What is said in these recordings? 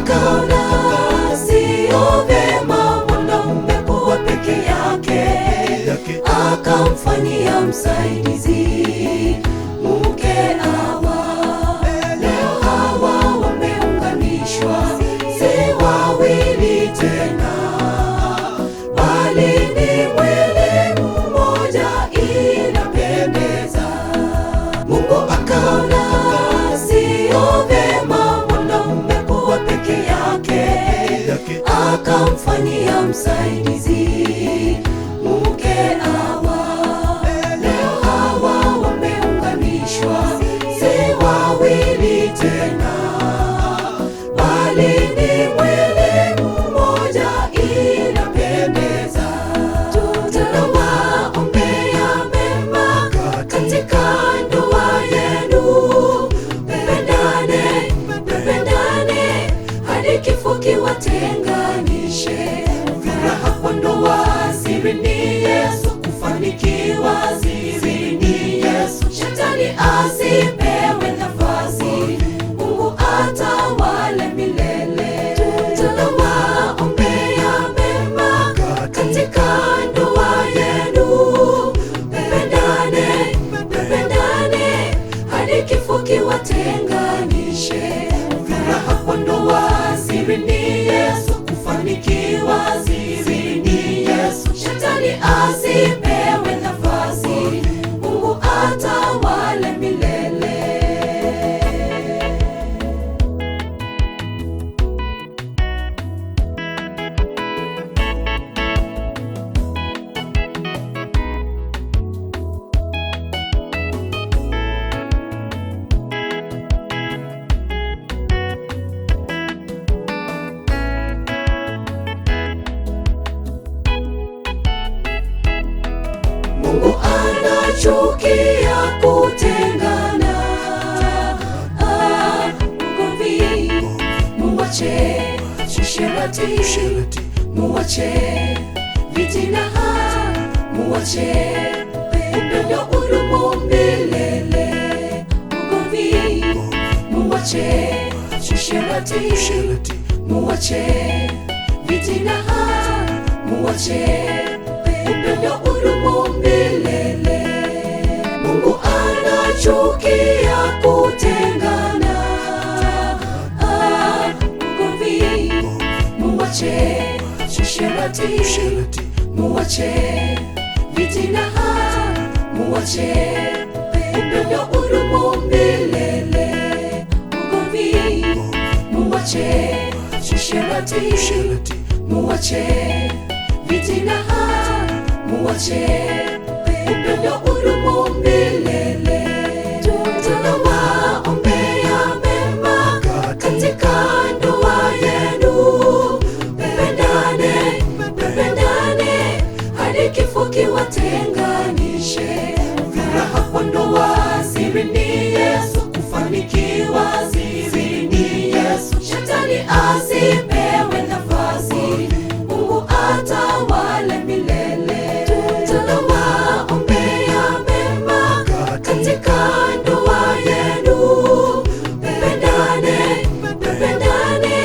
Akaona sio vema mwanaume kuwa peke yake, akamfanyia msaidizi mke Hawa. Leo hawa wameunganishwa, si wawili tena, bali ni mwili mmoja. Inapendeza. Mungu akaona sio vema mwanaume kuwa peke yake, akamfanyia msaidizi mke Hawa. Leo hawa wameunganishwa, si wawili tena, bali ni mwili mmoja. Inapendeza. Tunawaombea mema katika ndoa yenu, mpendane, mpendane hadi kifo kiwatenganishe. Furaha kwa ndoa, siri ni Yesu, kufanikiwa siri ni Yesu. Shetani asipewe nafasi, Mungu atawale milele. Tunawaombea mema katika ndoa yenu, mpendane, mpendane hadi kifo kiwatenganishe. Furaha kwa ndoa, siri ni Yesu, kufanikiwa siri ni Yesu. Shetani asipewe nafasi, Mungu atawale milele. Mungu anachukia kutengana. Ah, ugomvi muwache, usherati muwache, fitina muwache, upendo udumu milele. Ugomvi muwache, usherati muwache, fitina muwache, upendo udumu milele. Mungu anachukia kutengana. Ah, ugomvi muwache, usherati muwache, fitina muwache, upendo udumu milele. Ugomvi muwache, usherati muwache, fitina muwache, upendo udumu milele. Tunawaombea mema katika ndoa yenu, mpendane, mpendane hadi kifo kiwatenganishe. Furaha kwa ndoa, siri ni Yesu, kufanikiwa siri ni Yesu. Shetani asipewe nafasi, Mungu atawale milele. Tunawaombea mema katika ndoa yenu, mpendane, mpendane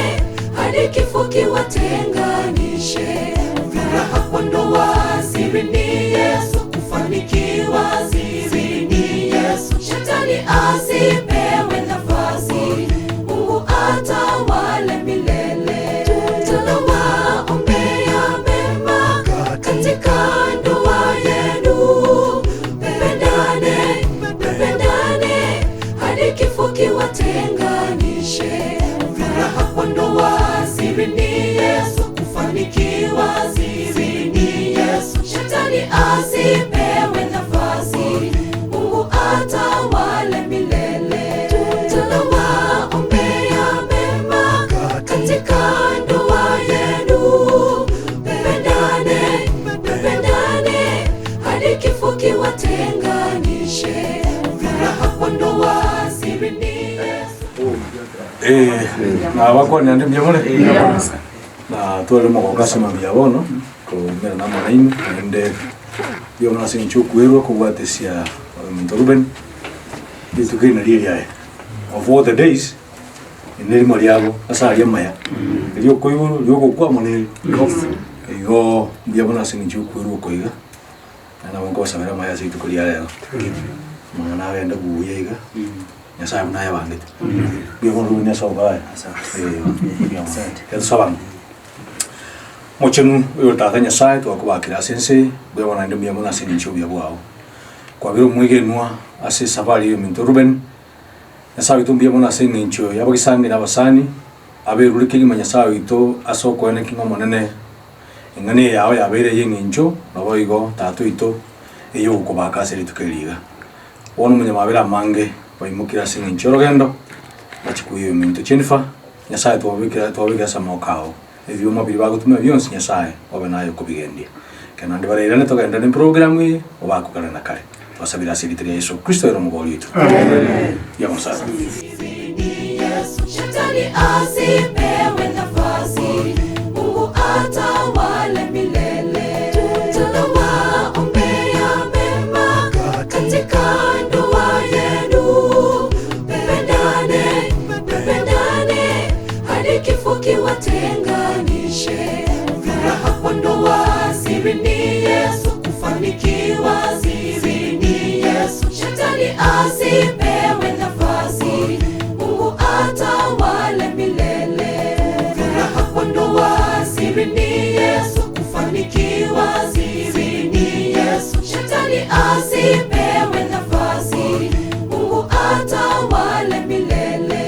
hadi kifo kiwatenganishe. Furaha kwa ndoa, siri ni Yesu, kufanikiwa siri ni Yesu. Shetani asipewe nafasi, Mungu atawale milele. Tunawaombea mema katika ndoa yenu, mpendane, mpendane hadi kifo kiwatenganishe. Furaha kwa ndoa, siri ni Yesu, kufanikiwa siri ni Yesu. Shetani asipewe nafasi, Mungu atawale milele. Tunawaombea mema katika ndoa yenu, mpendane, mpendane hadi kifo kiwatenganishe. Furaha kwa ndoa, siri ni Yesu. Na bakwanira ndi mbuya more na tware mogokasema mbuya bono koumera na moraini naende mbuya mono ase eng'encho okwerwa kobwatesia omonto Ruben rituko eri nario eriaye. Of all the days, Nerimo riabo asa aria maya. Rio koiburu rio gokwa moneri. Igo mbuya mono ase eng'encho okwerwa okoiga. Na nabo nkosabera amaya ase rituko ria rero. Mang'ana agende buya iga. Nyasaye buna ayabangete. Mbuya mono Ruben ase obaya. Asante. Mochenu oyo tata Nyasaye twakobakera ase ense, mbuya mono naende mbuya mono ase eng'encho obuya bwao. Kwabera omwegenwa ase esafari ya ominto Ruben. Nyasaye oito mbuya mono ase eng'encho y'abagisangi na abasani, aberure kegima Nyasaye oito ase okoeneki ng'a omonene eng'ana eye yao yabeire ey'eng'encho, nabo igo tata oito ey'ogokobaka ase rituko eri iga. Bono omonyamabere amange baimokire ase eng'encho y'orogendo, bachia koiywa ominto Jennifer, Nyasaye twababekera twababekera ase amaboko ao. Ebioma biria bagotumia bionsi Nyasaye obe naye okobigendia. Ekero naende barairane togenderere ne program eye, obakwe kare na kare. Twasabire ase erieta ria Yeso Kristo ere omobori oito. Yamosabe. Shetani asipewe nafasi, Mungu atawale milele. Tunawaombea mema katika ndoa yenu. Mpendane, mpendane hadi kifo kiwatenganishe. Furaha kwa ndoa siri ni Yesu, kufanikiwa siri ni Yesu. Shetani asipewe nafasi, Mungu atawale milele. Furaha kwa ndoa siri ni Yesu, kufanikiwa siri ni Yesu. Shetani asipewe nafasi, Mungu atawale milele.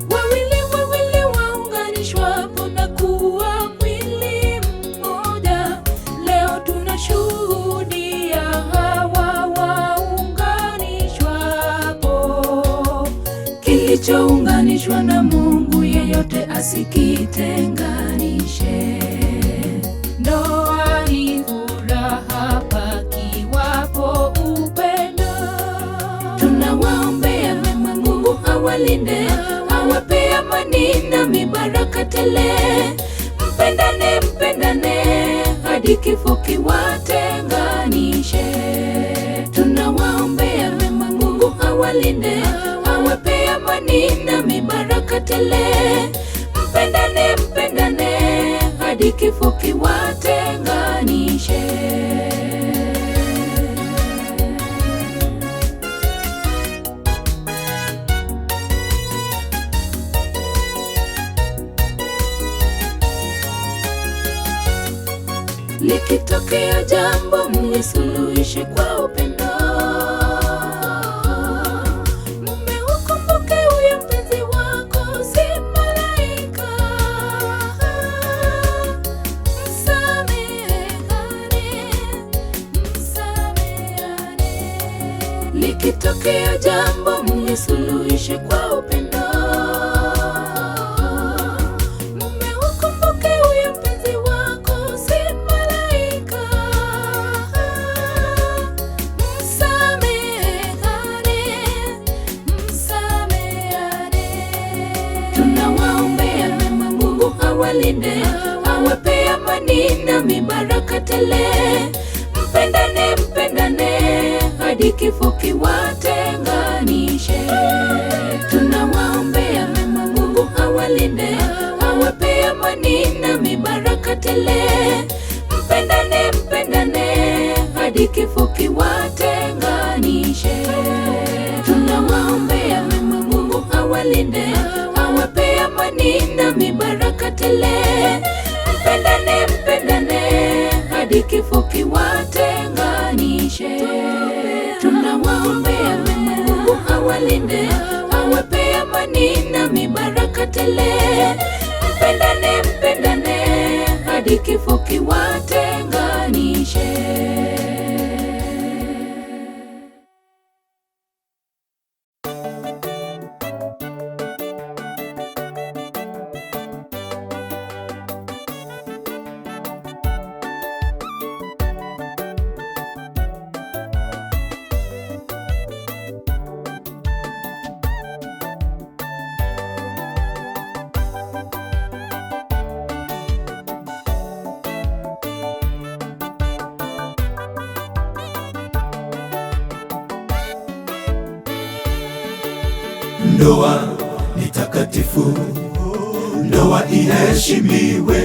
Wawili wawili waunganishwapo na kuwa mwili mmoja. Leo tunashuhudia hawa waunganishwapo. Kilichounganishwa na Mungu yeyote asikitenganishe. Ndoa ni furaha pakiwapo upendo. Tunawaombea mema, Mungu awalinde, awape amani na mibaraka tele. Mpendane, mpendane hadi kifo kiwatenganishe. Tunawaombea mema, Mungu awalinde, awape amani na mibaraka tele. Mpendane, mpendane hadi kifo kiwatenganishe. Likitokea jambo mlisuluhishe kwa upendo. Mume ukumbuke huyo mpenzi wako si malaika. Msameheane, msameheane. Likitokea jambo mlisuluhishe kwa upendo. Mume ukumbuke huyo mpenzi wako si malaika. Msameheane, msameheane. Tunawaombea mema, Mungu awalinde, awape amani na mibaraka tele. Mpendane, mpendane hadi kifo kiwatenganishe. Tunawaombea mema, Mungu awalinde, awape amani na mibaraka tele. Mpendane, mpendane hadi kifo kiwatenganishe. Tunawaombea mema, Mungu awalinde, awape amani na mibaraka tele. Mpendane, mpendane hadi kifo kiwatenganishe. Tunawaombea mema, Mungu awalinde, awape amani na mibaraka tele. Mpendane, mpendane hadi kifo kiwatenganishe. Ndoa ni takatifu, ndoa iheshimiwe.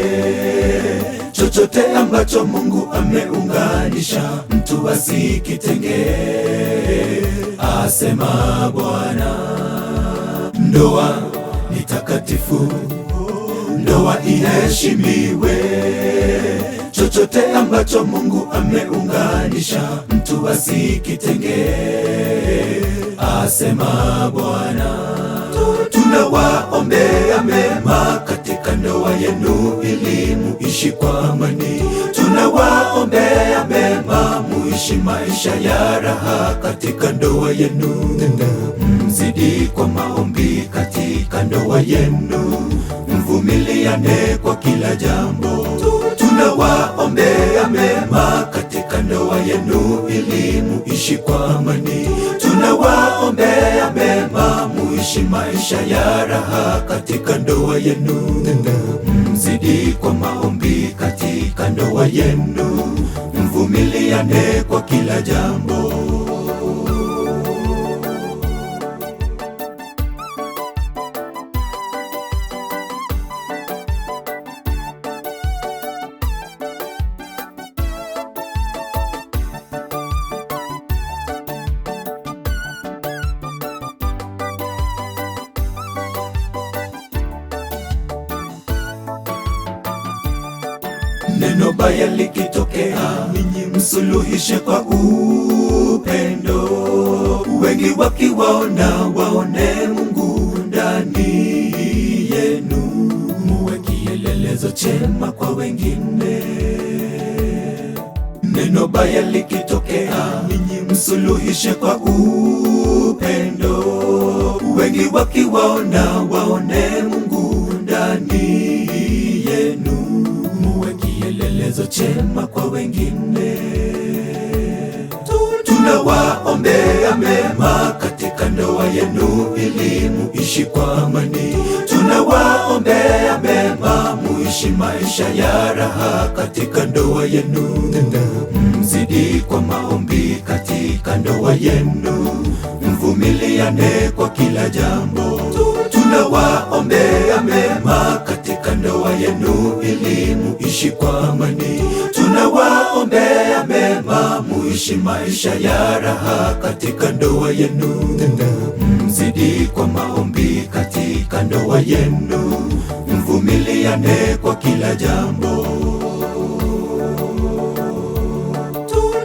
Chochote ambacho Mungu ameunganisha, mtu asikitenge, asema Bwana. Ndoa ni takatifu, ndoa iheshimiwe. Chochote ambacho Mungu ameunganisha, mtu asikitenge, asema Bwana. Tunawaombea mema katika ndoa yenu ili muishi kwa amani. Tunawaombea mema muishi maisha ya raha katika ndoa yenu. Mzidi kwa maombi katika ndoa yenu, mvumiliane kwa kila jambo. Tunawaombea mema katika ndoa yenu ili muishi kwa amani. Tunawaombea mema muishi maisha ya raha katika ndoa yenu. Mzidi kwa maombi katika ndoa yenu, mvumiliane kwa kila jambo. Neno baya likitokea, ninyi msuluhishe kwa upendo. Wengi wakiwaona waone Mungu ndani yenu, muwe kielelezo chema kwa wengine. Neno baya likitokea, ninyi msuluhishe kwa upendo. Wengi wakiwaona waone Mungu ndani yenu, muwe kielelezo chema kwa wengine. Tunawaombea mema katika ndoa yenu ili muishi kwa amani. Tunawaombea mema muishi maisha ya raha katika ndoa yenu. Mzidi kwa maombi katika ndoa yenu, mvumiliane kwa kila jambo. Tunawaombea mema katika ndoa yenu ili muishi kwa amani. Tunawaombea mema muishi maisha ya raha katika ndoa yenu. Mzidi kwa maombi katika ndoa yenu, mvumiliane kwa kila jambo.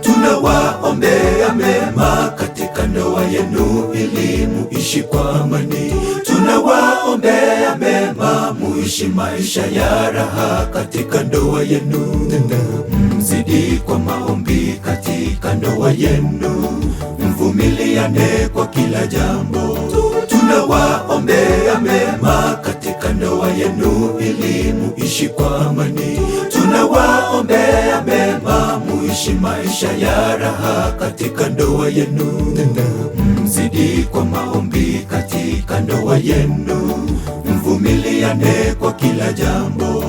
Tunawaombea mema katika ndoa yenu ili muishi kwa amani. Tunawaombea mema muishi maisha ya raha katika ndoa yenu. Mzidi kwa maombi katika ndoa yenu, mvumiliane kwa kila jambo. Tunawaombea mema katika ndoa yenu ili muishi kwa amani. Tunawaombea mema muishi maisha ya raha katika ndoa yenu. Mzidi kwa maombi katika ndoa yenu, mvumiliane kwa kila jambo.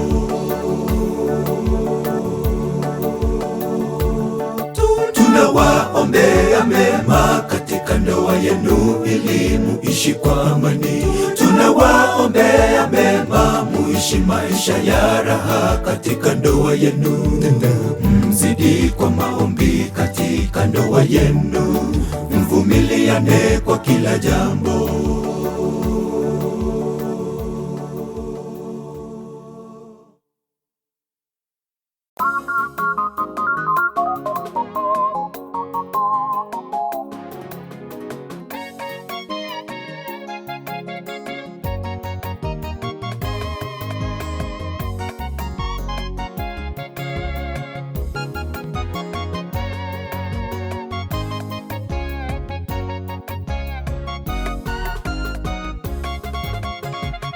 Tunawaombea mema katika ndoa yenu ili muishi kwa amani. Tunawaombea mema muishi maisha ya raha katika ndoa yenu. Mzidi kwa maombi katika ndoa yenu, mvumiliane kwa kila jambo.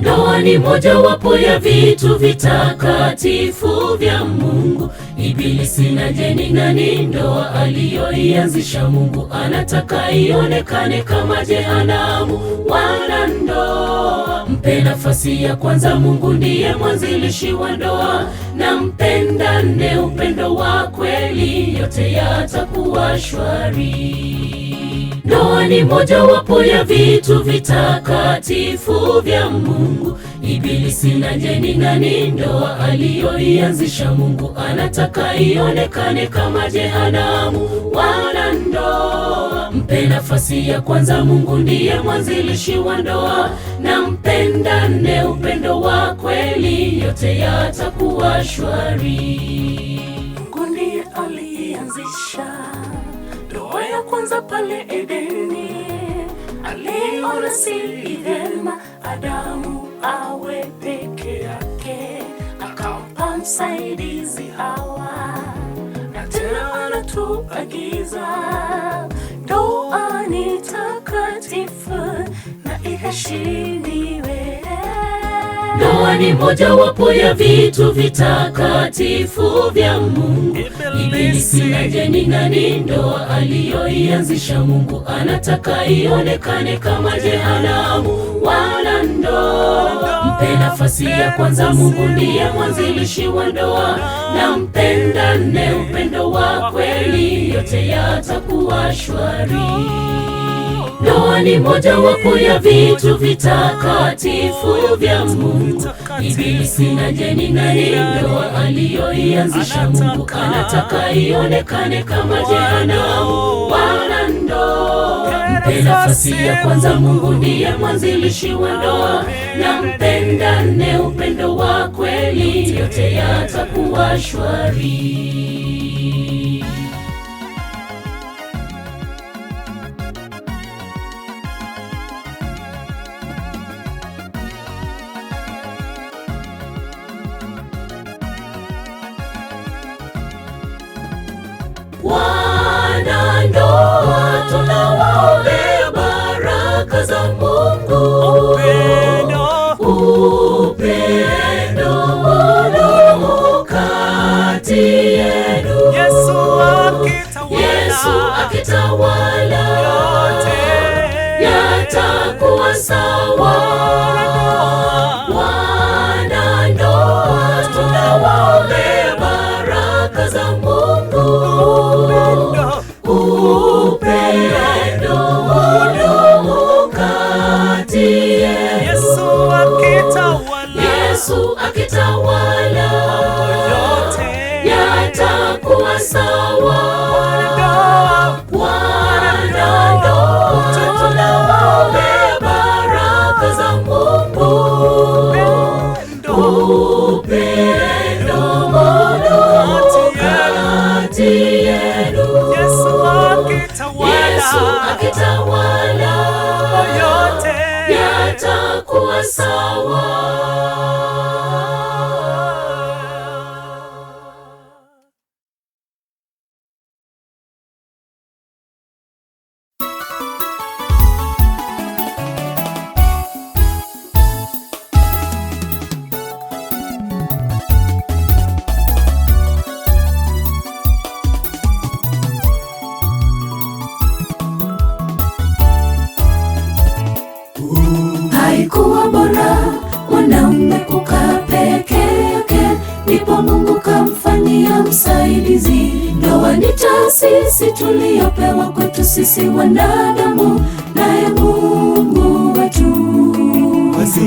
Ndoa ni mojawapo ya vitu vitakatifu vya Mungu. Ibilisi na jeni nani, ndoa aliyoianzisha Mungu anataka ionekane kama jehanamu. Wana ndoa, mpe nafasi ya kwanza. Mungu ndiye mwanzilishi wa ndoa, na mpendane upendo wa kweli, yote yatakuwa shwari. Ndoa ni mojawapo ya vitu vitakatifu vya Mungu. Ibilisi na jeni nani, ndoa aliyoianzisha Mungu anataka ionekane kama jehanamu. Wanandoa, mpe nafasi ya kwanza Mungu, ndiye mwanzilishi wa ndoa, na mpendane upendo wa kweli, yote yatakuwa shwari. Mungu ndiye alianzisha ndoa ya kwanza pale Edeni, aliona si vyema Adamu awe peke yake, akampa msaidizi Hawa, na tena anatuagiza ndoa ni takatifu na iheshimiwe. Ndoa ni mojawapo ya vitu vitakatifu vya Mungu. Ibilisi na jeni nani, ndoa aliyoianzisha Mungu anataka ionekane kama jehanamu. Wanandoa, mpe nafasi ya kwanza Mungu, ndiye mwanzilishi wa ndoa, na mpendane upendo wa kweli, yote yatakuwa shwari. Ndoa ni mojawapo ya vitu vitakatifu vya Mungu. Ibilisi na jeni nani, ndoa aliyoianzisha Mungu anataka ionekane kama jehanamu. Wanandoa, mpe nafasi ya kwanza Mungu, ndiye mwanzilishi wa ndoa, na mpendane upendo wa kweli, yote yatakuwa shwari. Wanandoa, tunawaombea baraka za Mungu, upendo udumu kati yenu. Yesu akitawala, yatakuwa sawa. Wanandoa, tunawaombea baraka za Mungu, upendo udumu kati yenu. Yesu akitawala, yatakuwa sawa. Wanandoa, tunawaombea baraka za Mungu, upendo udumu kati yenu. Yesu akitawala, yatakuwa sawa. Haikuwa bora mwanaume kukaa peke yake, ndipo Mungu kamfanyia msaidizi. Ndoa ni taasisi tuliyopewa kwetu sisi wanadamu, naye Mungu wetu.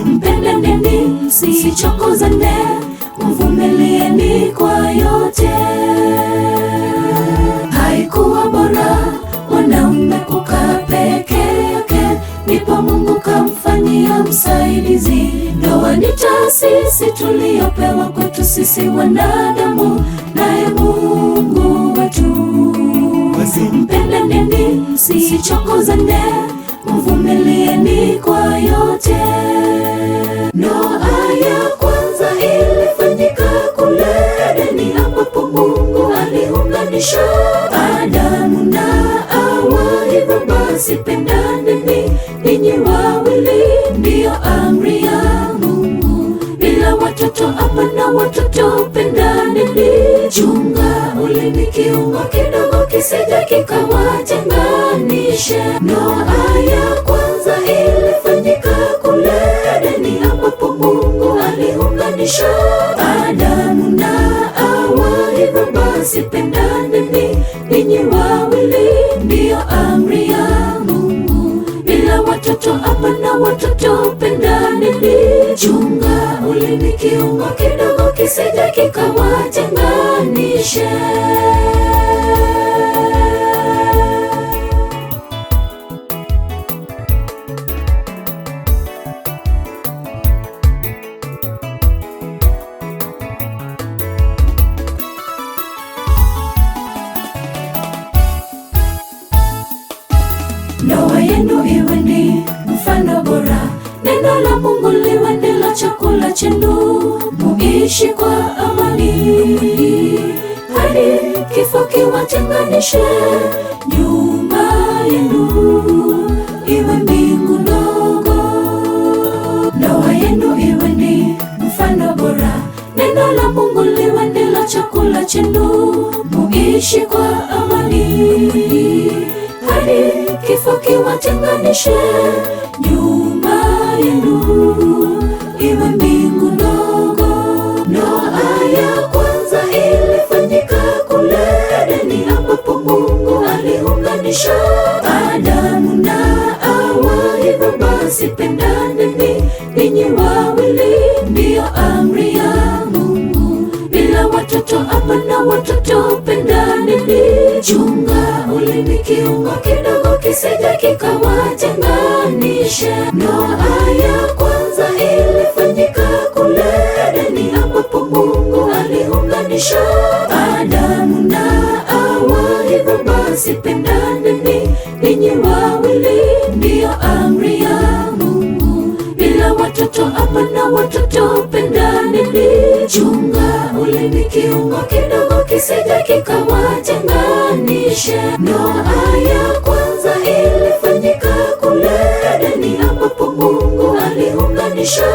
Mpendaneni, msichokozane, mvumilieni kwa yote. Haikuwa bora mwanaume kukaa peke yake, ndipo Mungu kamfanyia msaidizi. Ndoa ni taasisi tuliyopewa kwetu sisi wanadamu, naye Mungu wetu. Mpendaneni, msichokozane, mvumilieni kwa yote. Ndoa ya kwanza ilifanyika kule Edeni, ambapo Mungu aliunganisha Adamu na Hawa. Hivyo basi pendaneni ninyi wawili, ndiyo amri ya Mungu. Bila watoto hapana watoto, pendaneni. Chunga ulimi, kiungo kidogo kisije kikawatenganisha. Ndoa ya kwanza ilifanyika kule Edeni, ambapo Mungu aliunganisha Adamu na Hawa. Hivyo basi pendaneni ninyi wawili, ndiyo amri ya Mungu. Chunga ulimi, kiungo kidogo kisije kikawatenganishe. Ndoa yenu iwe ni mfano bora, neno la Mungu liwe ndilo chakula chenu, muishi kwa amani hadi kifo kiwatenganishe. Nyumba yenu iwe mbingu ndogo. Ndoa yenu iwe ni mfano bora, neno la Mungu liwe ndilo chakula chenu, muishi kwa amani hadi kifo kiwatenganishe. Nyumba yenu iwe mbingu ndogo. Ndoa ya kwanza ilifanyika kule Edeni, ambapo Mungu aliunganisha Adamu na Hawa. Hivyo basi pendaneni ninyi wawili, ndiyo amri ya Mungu. Bila watoto hapana watoto, pendaneni. Chunga ulimi, kiungo kidogo kisije kikawatenganishe. Ndoa ya kwanza ilifanyika kule Edeni, ambapo Mungu aliunganisha Adamu na Hawa. Hivyo basi pendaneni ninyi wawili, ndiyo amri ya Mungu. Bila watoto hapana watoto, pendaneni. Chunga ulimi, kiungo kidogo kisije kikawatenganishe. Ndoa ya kwanza ilifanyika kule Edeni, ambapo Mungu aliunganisha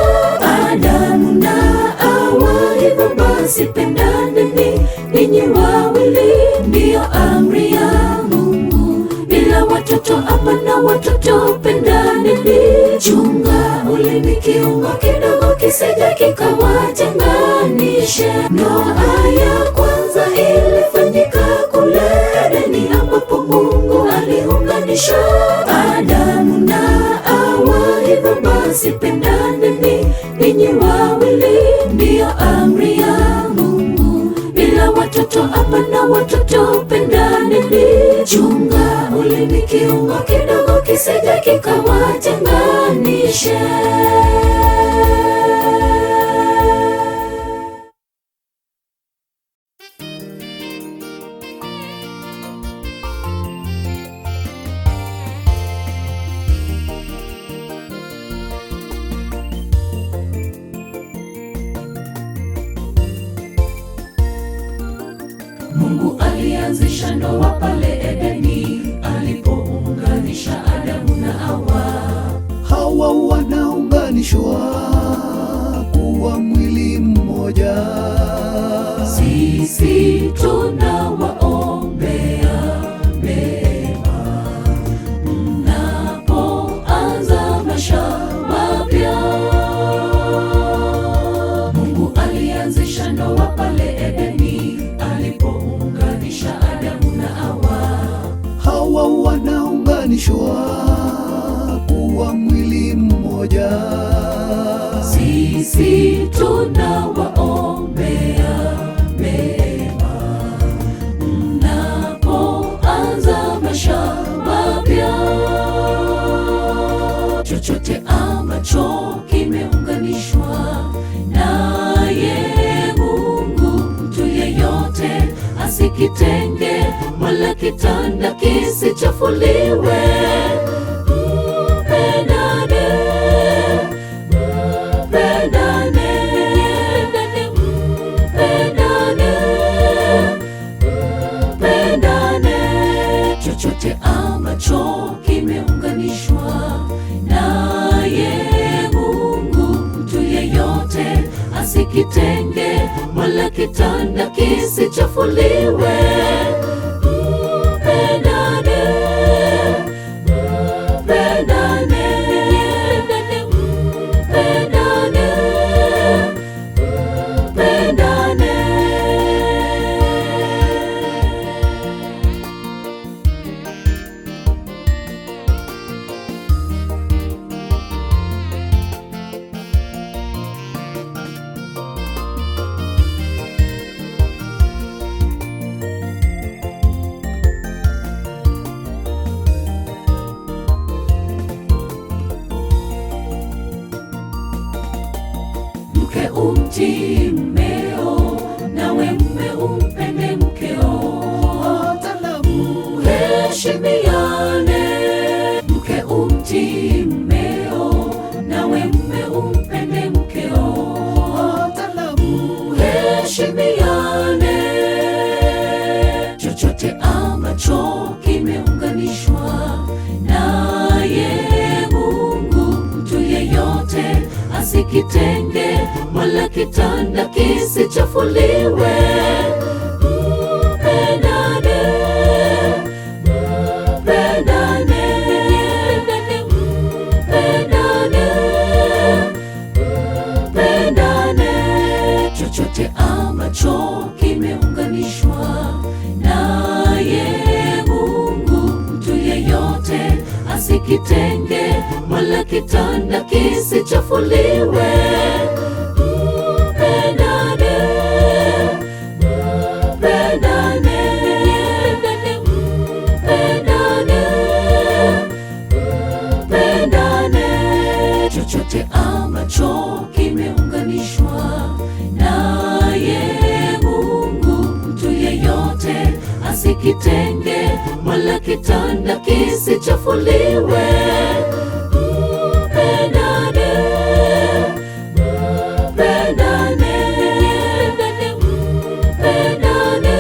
Adamu na Hawa. Hivyo basi pendaneni ninyi wawili, ndiyo amri ya Mungu. Bila watoto hapana watoto, pendaneni. Chunga ulimi, kiungo kidogo kisije kikawatenganishe. Ndoa ya kwanza ilifanyika kule Edeni, ambapo Mungu aliunganisha Adamu na Hawa. Hivyo basi pendaneni ninyi wawili, ndiyo amri ya Mungu. Bila watoto hapana watoto, pendaneni. Chunga ulimi, kiungo kidogo kisije kikawatenganishe. Mungu alianzisha ndoa pale Edeni, alipounganisha Adamu na Hawa. Hawa wanaunganishwa kuwa mwili mmoja. Sisi tunawaombea mema mnapoanza maisha mapya. Mungu alianzisha ndoa pale Edeni, alipounganisha Adamu na Hawa. Hawa wanaunganishwa kuwa mwili mmoja. Sisi tunawaombea mema mnapoanza maisha mapya. Chochote ambacho kimeunganishwa naye Mungu, mtu yeyote asikitenge, wala kitanda kisichafuliwe. Mpendane, mpendane, mpendane, mpendane. Chochote ambacho kimeunganishwa naye Mungu, mtu yeyote asikitenge, wala kitanda kisichafuliwe. Mpendane, mpendane, mpendane, mpendane. umtii mmeo, nawe mme umpende mkeo. Mheshimiane. Mke umtii mmeo, nawe mme umpende mkeo. Mheshimiane. Chochote ambacho kimeunganishwa naye Mungu, mtu yeyote asikitenge, wala kitanda kisichafuliwe. Mpendane, mpendane, mpendane, mpendane. Chochote ambacho kimeunganishwa naye Mungu, mtu yeyote asikitenge, wala kitanda kisichafuliwe. Mpendane, mpendane, mpendane, mpendane. Chochote ambacho kimeunganishwa naye Mungu, mtu yeyote asikitenge, wala kitanda kisichafuliwe. Mpendane, mpendane, mpendane,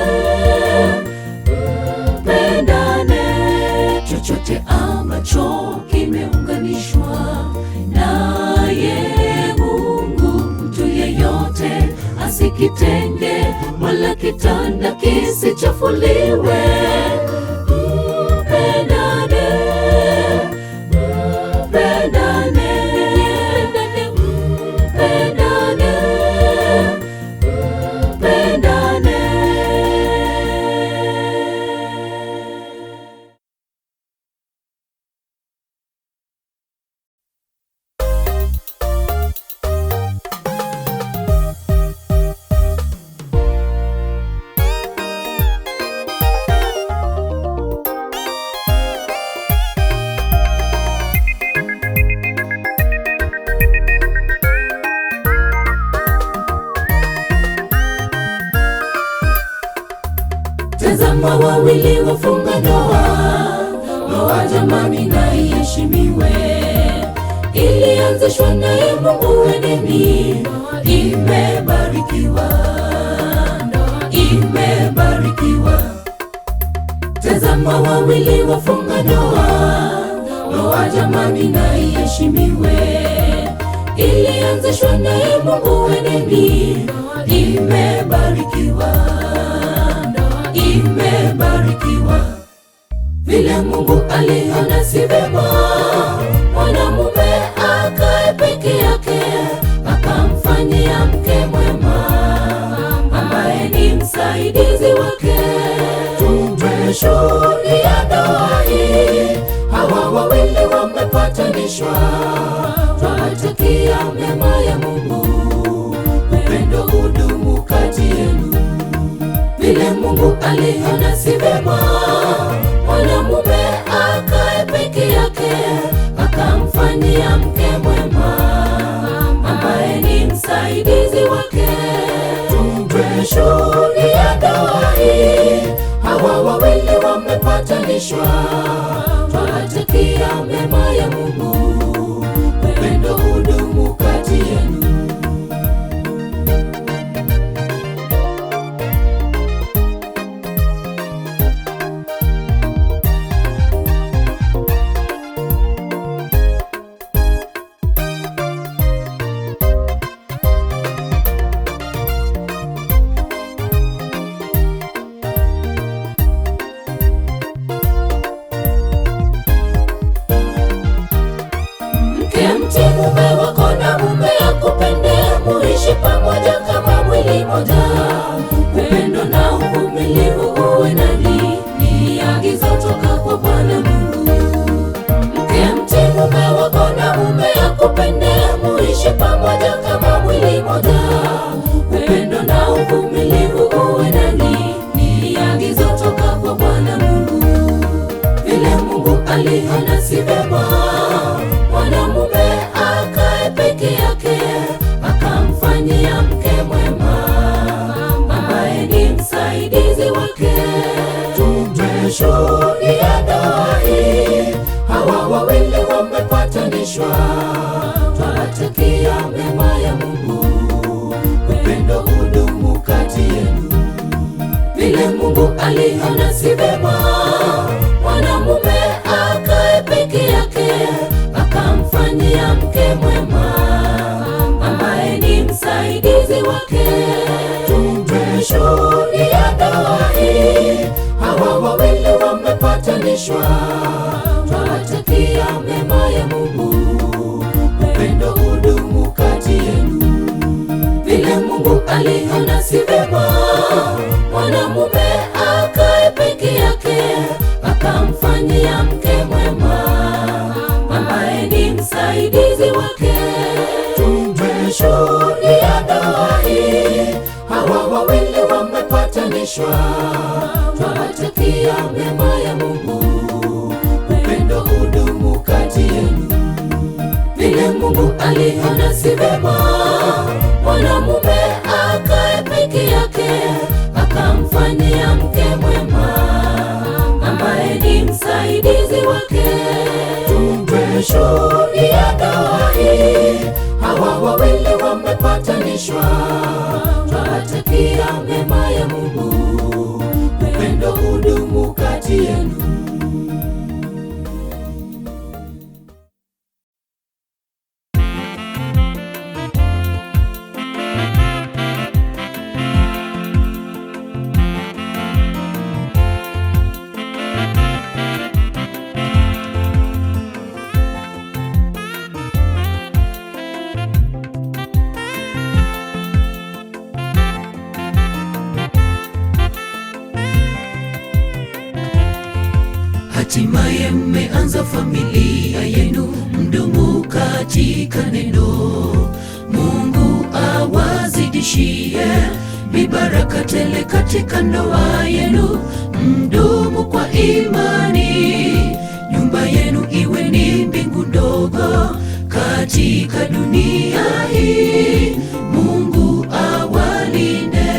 mpendane. Chochote ambacho kimeunganishwa naye Mungu, mtu yeyote asikitenge, wala kitanda kisichafuliwe. Mpendane, mpendane, mpendane, mpendane. Tazama wawili wafunga ndoa, ndoa jamani na iheshimiwe. Ilianzishwa naye Mungu Edeni, imebarikiwa, imebarikiwa. Tazama wawili wafunga ndoa, ndoa jamani na iheshimiwe. Ilianzishwa naye Mungu Edeni, imebarikiwa, imebarikiwa. Vile Mungu aliona si vema mwanamume akae peke yake, akamfanyia mke mwema ambaye ni msaidizi wake. Tumeshuhudia ndoa hii, hawa wawili wamepatanishwa. Twawatakia mema ya Mungu, upendo udumu kati yenu. Vile Mungu aliona si vema mwanamume akae peke yake, akamfanyia mke mwema ambaye ni msaidizi wake. Tumeshuhudia ndoa hii, hawa wawili wamepatanishwa. Twawatakia mema ya Mungu, upendo udumu kati yenu. Mke mtii mume wako na mume akupende, muishi pamoja kama mwili moja. Upendo na uvumilivu uwe nanyi, ni agizo toka kwa Bwana Mungu. Mke mtii mume wako na mume akupende, muishi pamoja kama mwili moja. Upendo na uvumilivu uwe nanyi, ni agizo toka kwa Bwana Mungu. Vile Mungu aliona si vema mwanamume akae peke yake, akamfanyia mke Tumeshuhudia ndoa hii, hawa wawili wamepatanishwa. Twawatakia mema ya Mungu, upendo udumu kati yenu. Vile Mungu aliona si vema mwanamume akae peke yake, akamfanyia mke mwema ambaye ni msaidizi wake. Tumeshuhudia ndoa hii, hawa wawili wamepatanishwa. Twawatakia mema ya Mungu, upendo udumu kati yenu. Vile Mungu aliona si vema mwanamume akae peke yake, akamfanyia mke mwema ambaye ni msaidizi wake. Tumeshuhudia ndoa hii, hawa wawili wamepatanishwa. Twawatakia mema ya Mungu, upendo udumu kati yenu. Vile Mungu aliona si vema mwanamume akae peke yake, akamfanyia mke mwema ambaye ni msaidizi wake. Tumeshuhudia ndoa hii, hawa wawili wamepatanishwa. Twawatakia mema ya Mungu, upendo udumu kati yenu. Hatimaye mmeanza familia yenu, mdumu katika neno. Mungu awazidishie mibaraka tele katika ndoa yenu, mdumu kwa imani. Nyumba yenu iwe ni mbingu ndogo katika dunia hii. Mungu awalinde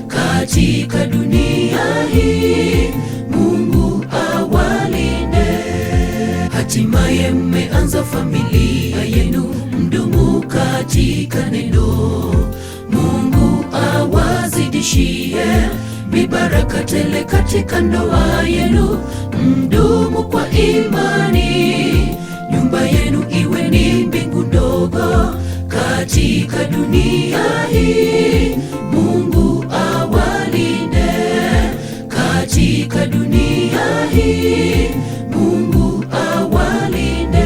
katika dunia hii. Mungu awalinde. Hatimaye mmeanza familia yenu, mdumu katika neno. Mungu awazidishie mibaraka tele katika ndoa yenu, mdumu kwa imani. Nyumba yenu iwe ni mbingu ndogo katika dunia hii. Mungu awalinde katika dunia hii. Mungu awalinde.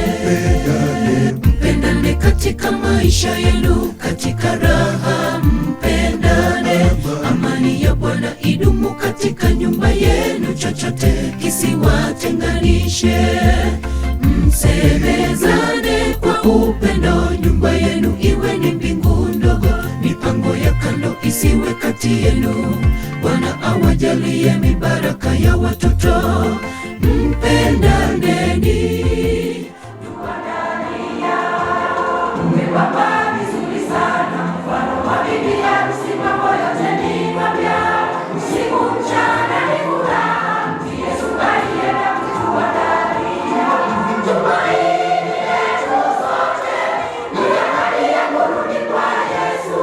Mpendane katika maisha yenu, katika raha mpendane. Amani ya Bwana idumu katika nyumba yenu, chochote kisiwatenganishe. Msemezane kwa upendo, nyumba yenu iwe ni mbingu ndogo, mipango ya kando isiwe kati yenu. Bwana awajalie mibaraka ya watoto, mpendaneni. Umewapa vizuri sana, mfano wa bibi harusi, mambo yote ni mapya. Usiku mchana ni furaha, Yesu alienda kutuandalia. Tumaini letu sote ni ahadi ya kurudi kwa Yesu.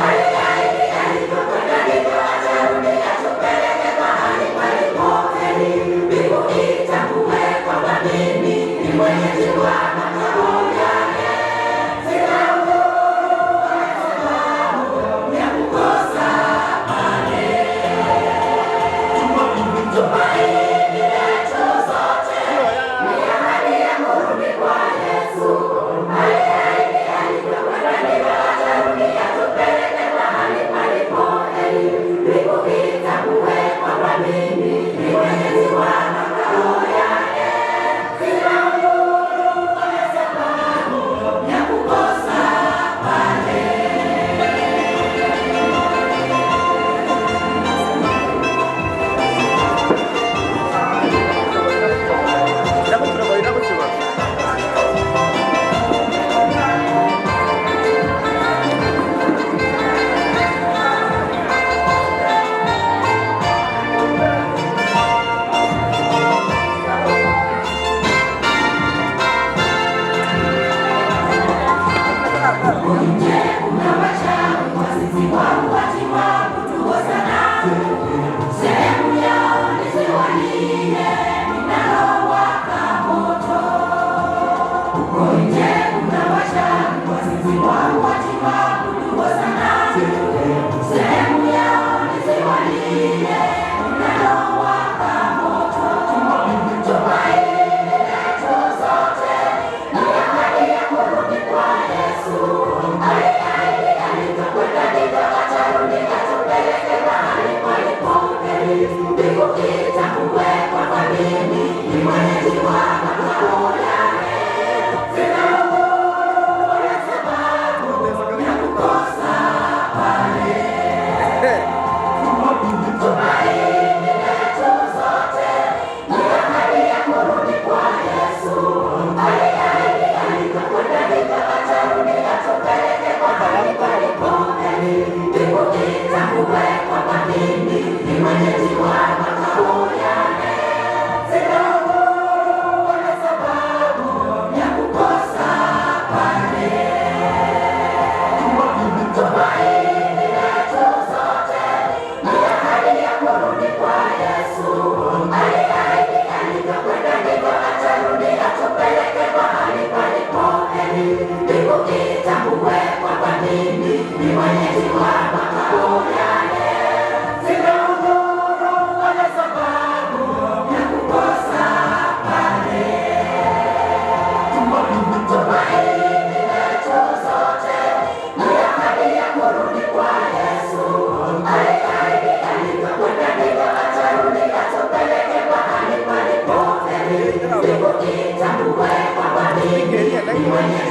Aliahidi alivyokwenda ndivyo atarudi, atupeleke mahali palipo heri. Mbingu itakuwekwa. Thank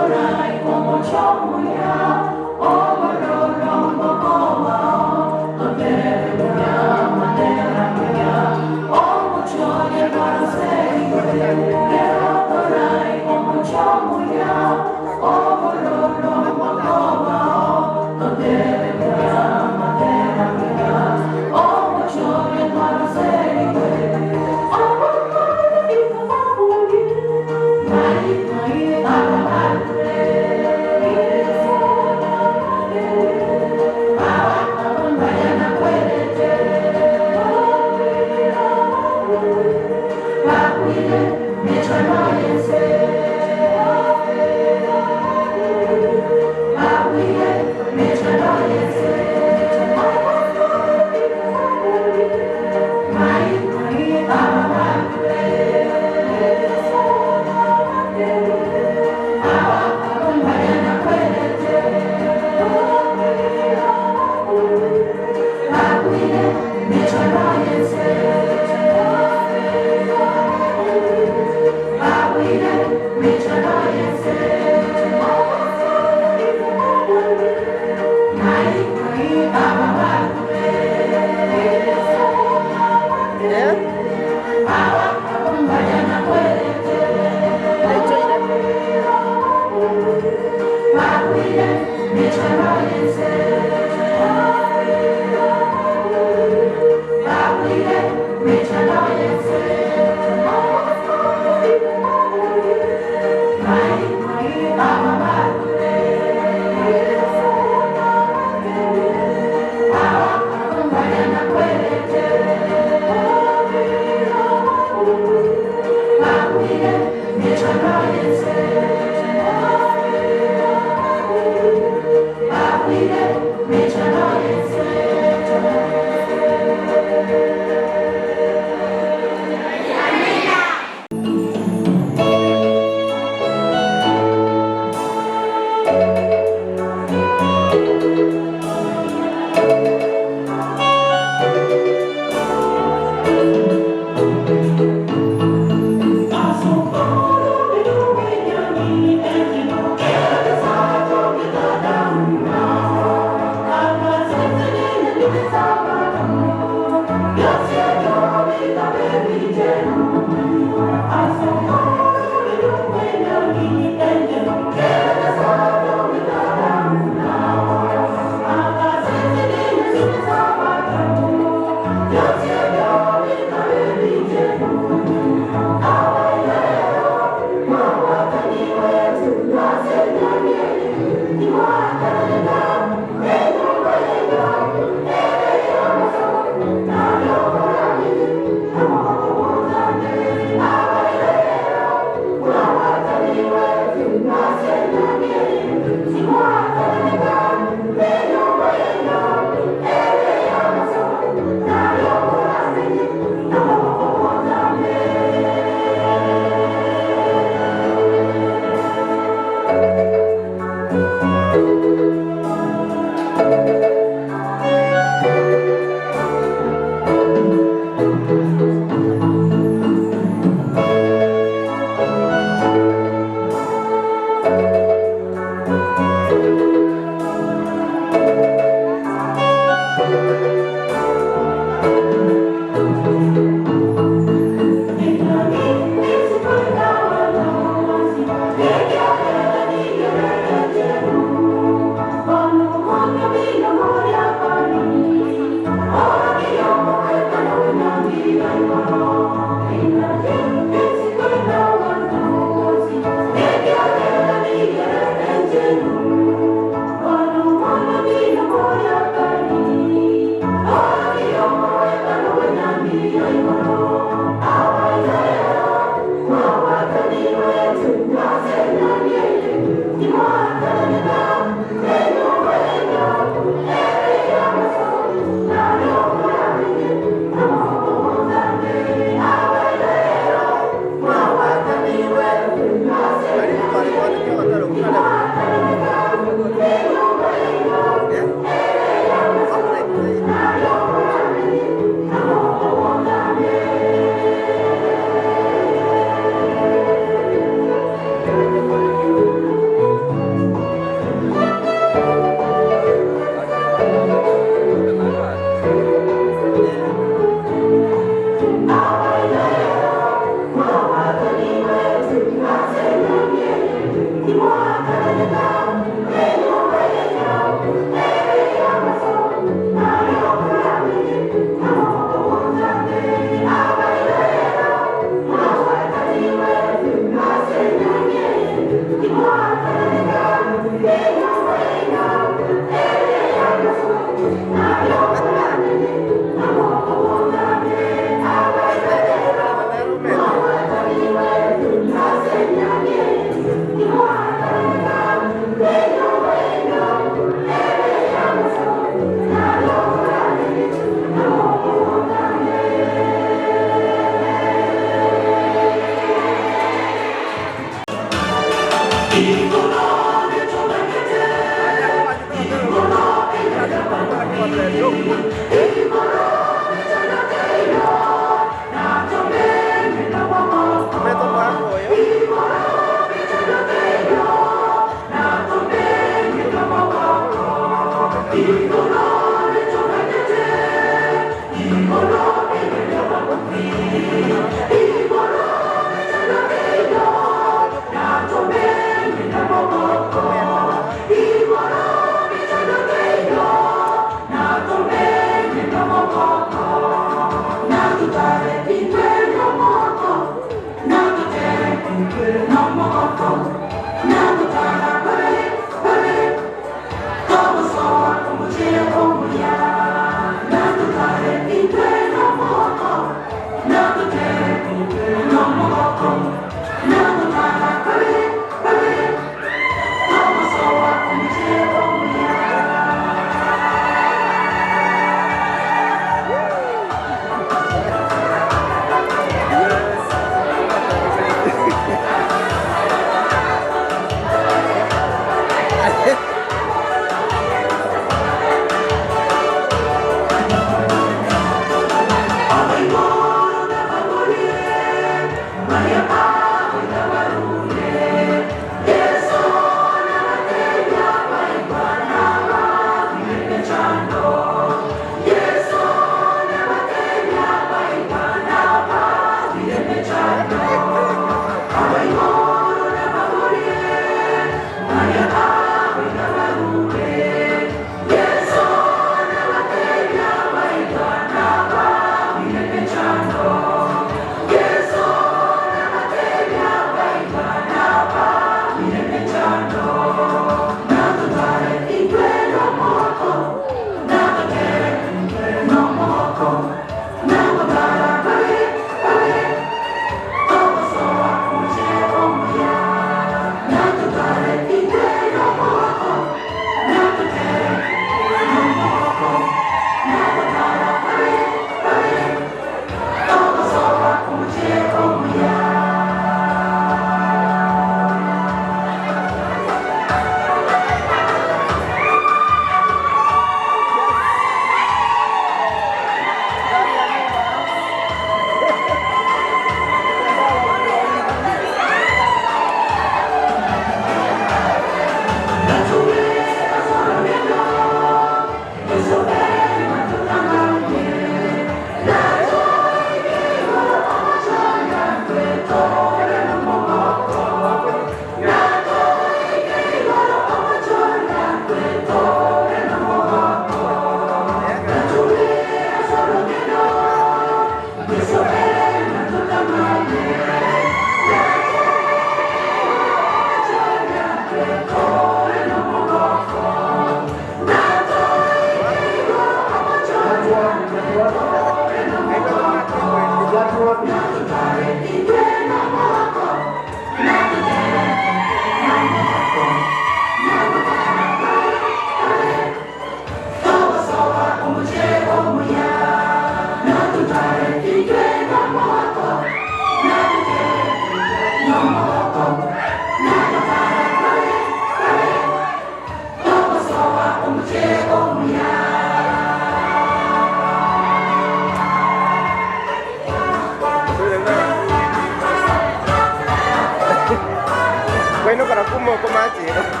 Bueno, para como comache.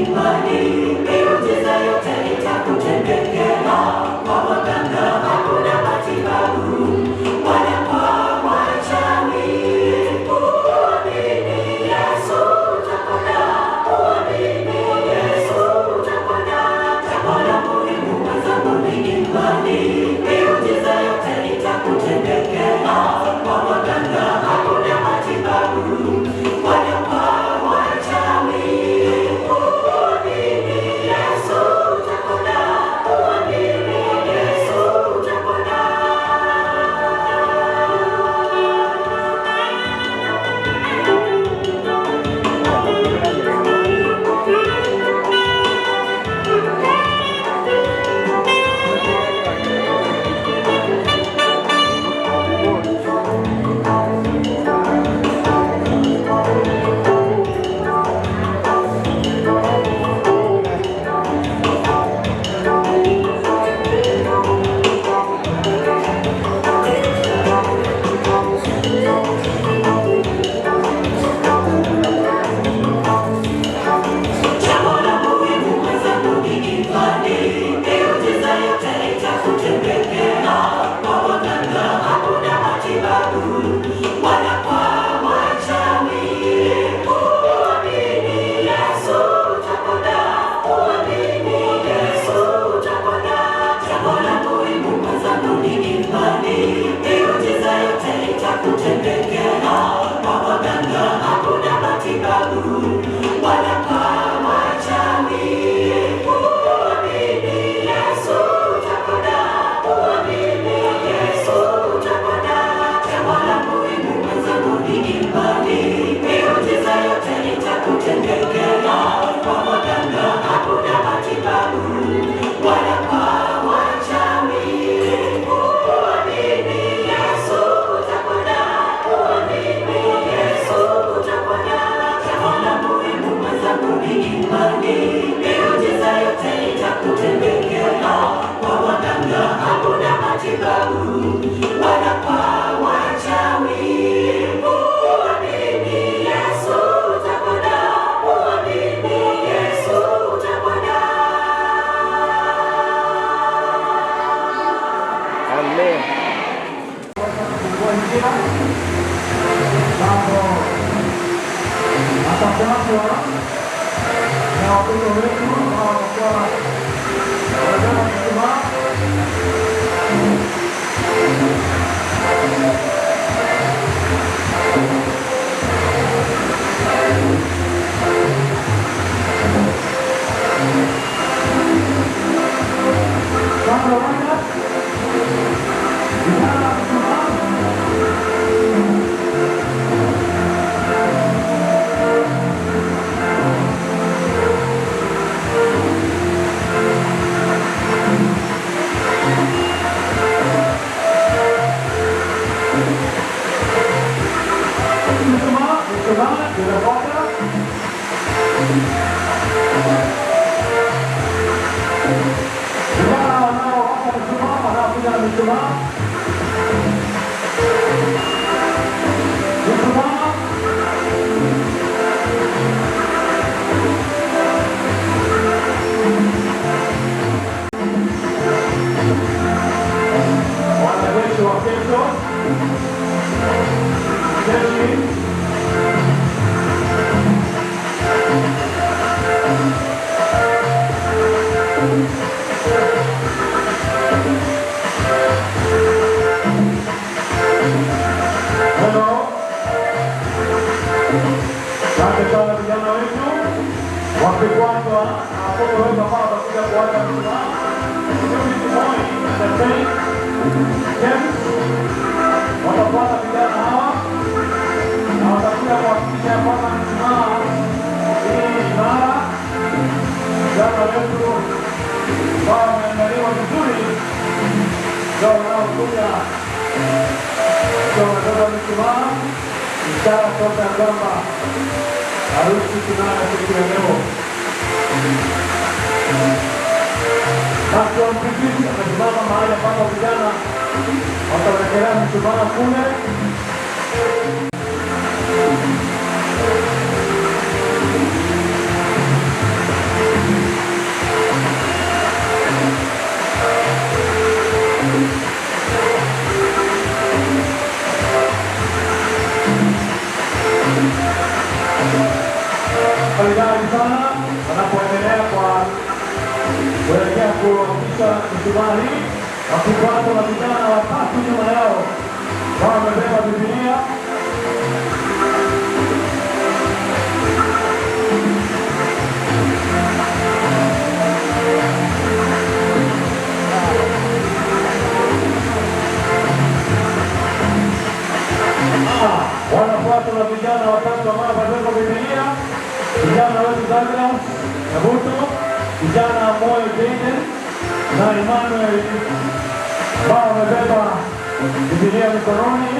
Imani, miujiza yote itakutendekea. matibabu wala kwa wachawi. Muamini Yesu utapona, muamini Yesu utapona. Amen. Atafuatwa na watoto wetu ambao wanakuwa wanabeba mshumaa. Sasa wana vijana mshumaa. Mshumaa, mshumaa, inafuata. Vijana wanaowaka mshumaa, wanaokuja na mishumaa. Mishumaa. Wanajeshi wa kesho. Jeshi. Hello. Asante sana vijana wetu wakifuatwa na watoto wetu ambao watakuja kuwasha mshumaa. Judith Moi na Faith James watafuata vijana hawa na watakuja kuhakikisha ya kwamba mshumaa hii imara. Vijana wetu ambao wameandaliwa vizuri ndio wanaokuja wakiwa wamebeba mishumaa, ishara tosha ya kwamba harusi tunayo siku ya leo. Basi Mpipisi amesimama mahali ambapo vijana watawekelea mishumaa kule. Maridadi sana wanapoendelea kwa kuelekea kuanzisha mishumaa hii, wakifuatwa na vijana watatu nyuma yao ambao wamebeba Biblia. Wanafuatwa na vijana watatu ambao wamebeba Biblia. Vijana wetu Douglas Nyabuto, vijana Moyo Jaden na Emmanuel ambao wamebeba Biblia mikononi.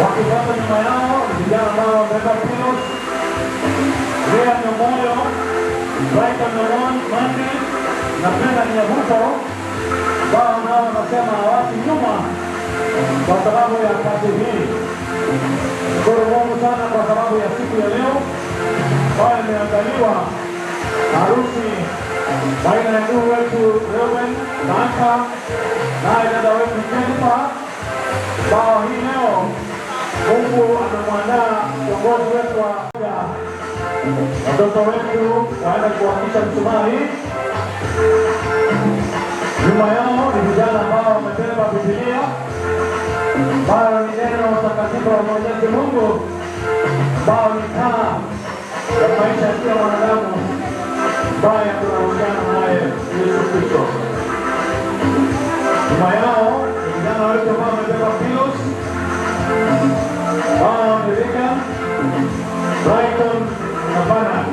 Wakifuata nyuma yao ni vijana ambao wamebeba Pius, Lea Nyamoyo, Brighton Mandi na Penda Nyabuto, ambao nao wanasema hawaki nyuma kwa sababu ya kazi hii. Shukuru Mungu sana kwa sababu ya siku ya leo ambayo imeandaliwa harusi baina ya ndugu wetu Reuben Naka naye dada wetu Jennifer, ambao hii leo Mungu amemwandaa kiongozi wetu wa watoto wetu waenda kuhakikisha mshumaa hii. Nyuma yao ni vijana ambao wamebeba Biblia ambayo ni neno takatifu la Mwenyezi Mungu, ambao ni taa ya maisha ya kila mwanadamu ambaye tunaungana naye Yesu Kristo. Nyuma yao ni vijana wetu ambao wamebeba Pius, wao ni Regan, Brighton na Bernard.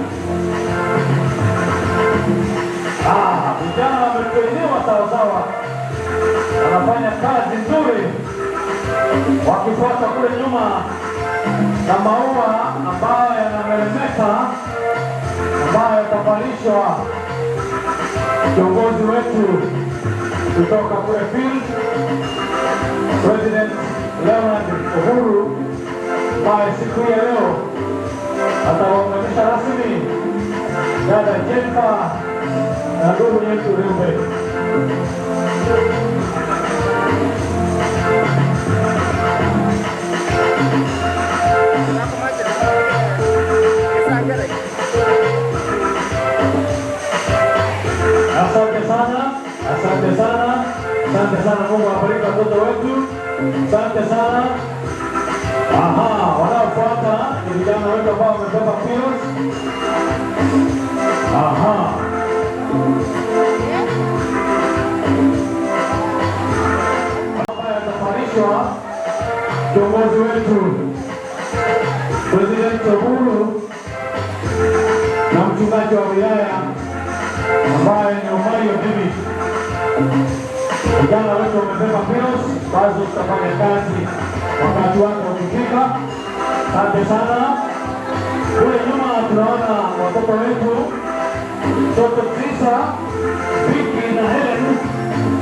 Vijana wametrainiwa sawasawa, wanafanya kazi nzuri, wakifuata kule nyuma na maua ambayo yanameremeta, ambayo yatavalishwa kiongozi wetu kutoka kule field, President Leonard Uhuru, ambaye siku ya leo atawaunganisha rasmi dada Jennifer na ndugu yetu Reuben. Asante sana, asante sana, asante sana. Mungu awabariki watoto wetu. Asante sana. Aha, wanaofuata ni vijana wetu ambao wametoka Pius. Aha. Ambaye atafarishwa kiongozi wetu President Uhuru na mchungaji wa wilaya ambaye ni Omario David. Vijana wetu wamebeba pills, bazo zitafanya kazi wakati wake ukifika. Asante sana. Kule nyuma tunaona watoto wetu, mtoto Trisa, Vicky na Helen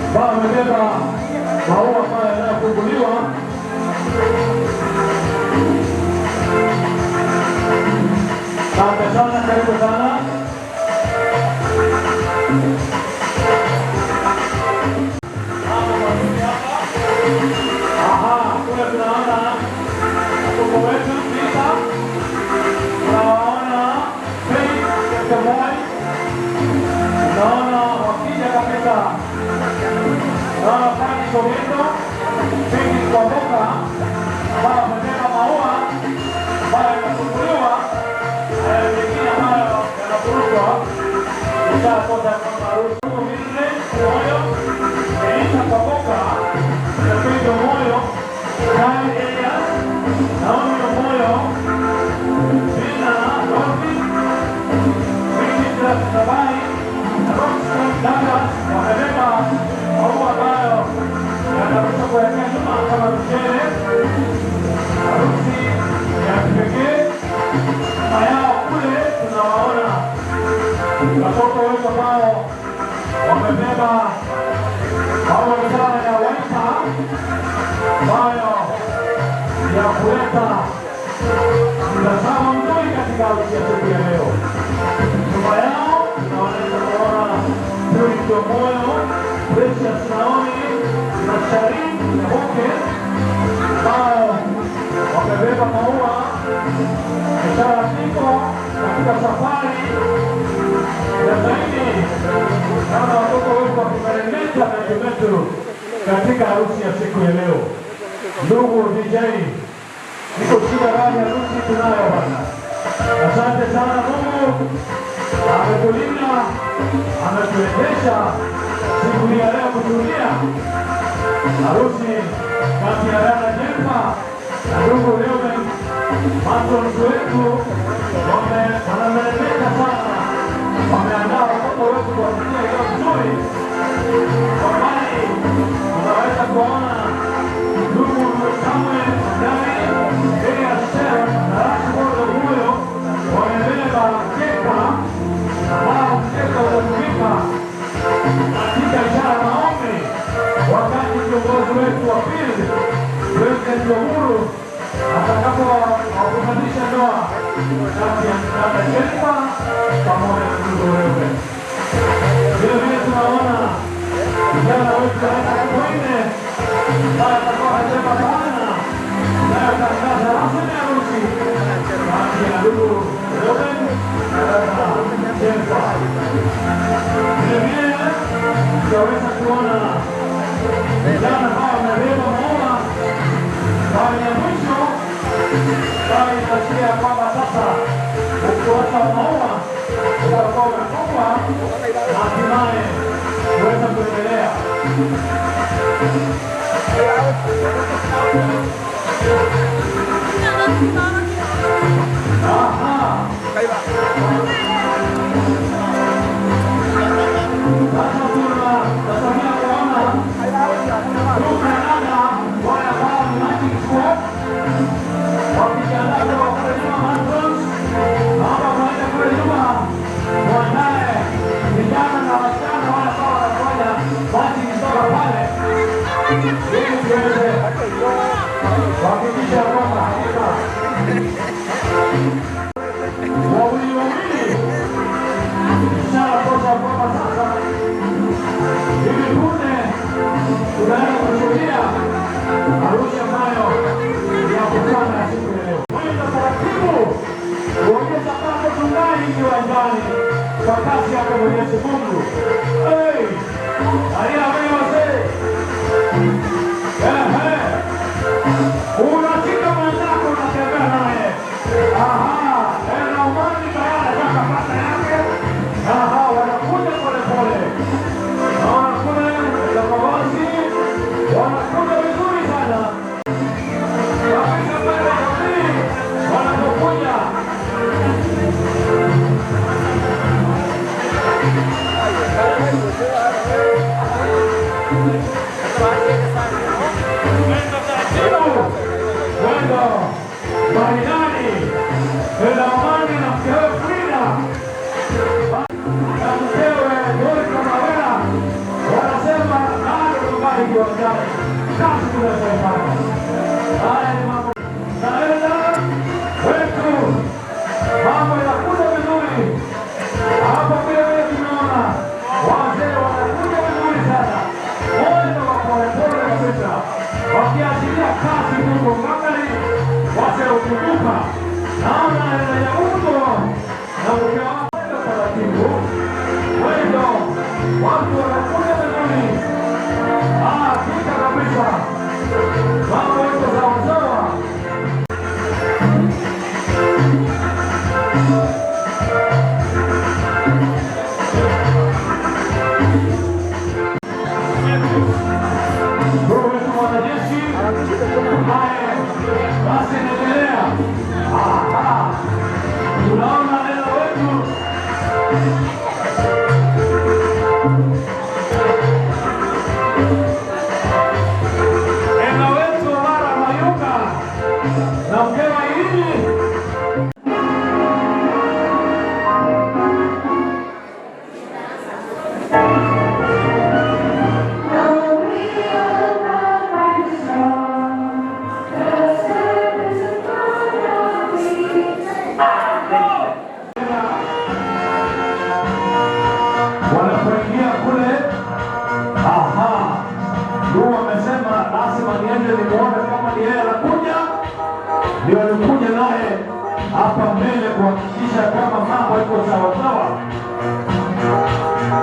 ambao wamebeba maua ambayo yanayofunguliwa. Asante sana, karibu sana. Aha, kule tunaona watoto wetu Trisa, tunawaona Faith Chepkemoi, tunaona wakija kabisa, tunaona Fanny Sogeto, Peggy Kwamboka ambao wamebeba maua ambayo yanafunguliwa, mengine ambayo yanavurugwa. Ishara kwamba harusi Mildred Moyo, Elisa Kwamboka, Pendo Moyo, Kyle Elias, Naomi Moyo, Dina Dorothy, Vicky Sabai na Roxanne Douglas wamebeba maua ambayo yanarushwa kuelekea nyuma kama mchele. Harusi ya kipekee. Nyuma yao kule tunawaona watoto wetu ambao wamebeba maua ishara ya Wiper ambayo ya kuleta mtazamo mzuri katika harusi ya siku ya leo. Nyuma yao tunaweza kuona Purity Moyo, Precious Naomi na Sharin Nyaboke ambao wamebeba maua ishara kifo katika safari ya zaidi. Naona watoto wetu wakimeremeta metumetu katika harusi ya siku ya leo. Ndugu DJ, niko shida gani harusi tunayo bwana. Asante sana, Mungu ametulinda, ametuwezesha siku ya leo kushuhudia harusi kati ya dada Jennifer na ndugu Reuben. Matrons wetu wanameremeta sana, wameandaa watoto wetu kwa njia iliyo nzuri. Kwa mbali tunaweza kuona ndugu Samuel Ndani, Elias Shem na Rashford Omoyo wamebeba mkeka ambao mkeka utatumika katika ishara ya maombi wakati kiongozi wetu wa pili President Uhuru atakapowakutanisha ndoa kati ya dada Jennifer pamoja na ndugu Reuben. Vile vile tunaona vijana wetu wa Koine ambaye atakuwa anasema bana inayotangaza rasmi harusi kati ya ndugu Reuben na dada Jennifer. Vile vile tutaweza kuona vijana ambao wamebeba maua ambayo ya mwisho ambayo inaashiria kwamba sasa ukurasa wa maua utakuwa umefungwa na hatimaye kuweza kuendelea. Aha. Sasa tunatazamia kuona ndugu na dada wale ambao ni matching squad wakijiandaa kutoka kule nyuma matrons. Naomba muende kule nyuma muandae vijana na wasichana. Mwendo taratibu, mwendo maridadi. Ela Omani na mkewe Frida na mkewe Dorika Mawela wanasema bado tungali kiwanjani, kazi tunazoifanya. Haya ni mambo naenda wetu, mambo yanakuja vizuri hapo. Vile vile tumeona wazee wanakuja vizuri sana, mwendo wa polepole kabisa, wakiachilia kasi huko ngangari, wasiokumbuka. Naona hela ya uto na mke wake taratibu, mwendo watu wanakuja vizuri. Hakika kabisa mambo iko sawasawa. Ndugu wetu mwanajeshi ambaye basi inaendelea. Aha. Tunaona neno wetu neno wetu Mara Mayunga na mkewe Idi. Wanapoingia kule, aha, ndugu amesema lazima niende nimuone kama ni yeye anakuja. Ndio alikuja naye hapa mbele kuhakikisha kwamba mambo iko sawa sawa.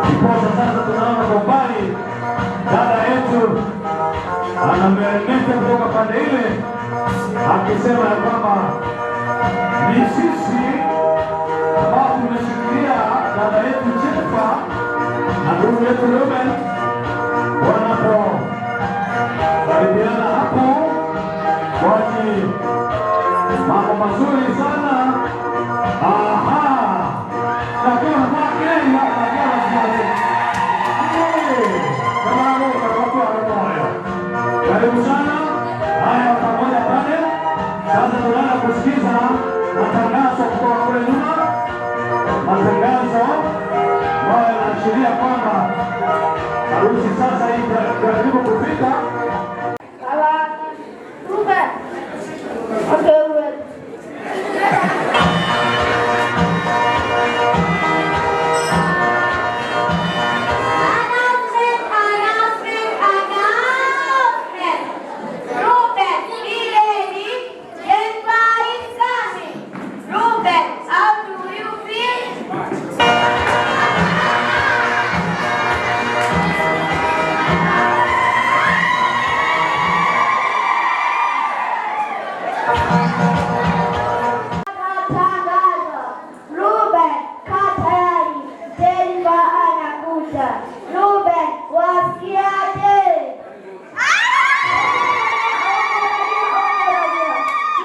Ndiposa sasa tunaona kwa mbali dada yetu anameremeta kutoka pande ile akisema ya kwamba ni sisi ambao tumeshikilia dada yetu Jennifer na ndugu yetu Ruben wanapokaribiana hapo, kwani mambo mazuri sana. Aha, karibu sana. Haya, pamoja pale sasa tunaanza kusikiza matangazo kutoka kule nyuma, matangazo ambayo yanaashiria kwamba harusi sasa hii karibu kufika. Ruben. Okay, Ruben. Announcement, announcement, announcement. Ruben, be ready. Jennifer is coming. Ruben, how do you feel? Tangazo. Ruben, kaa tayari. Jennifer anakuja. Ruben, wasikiaje?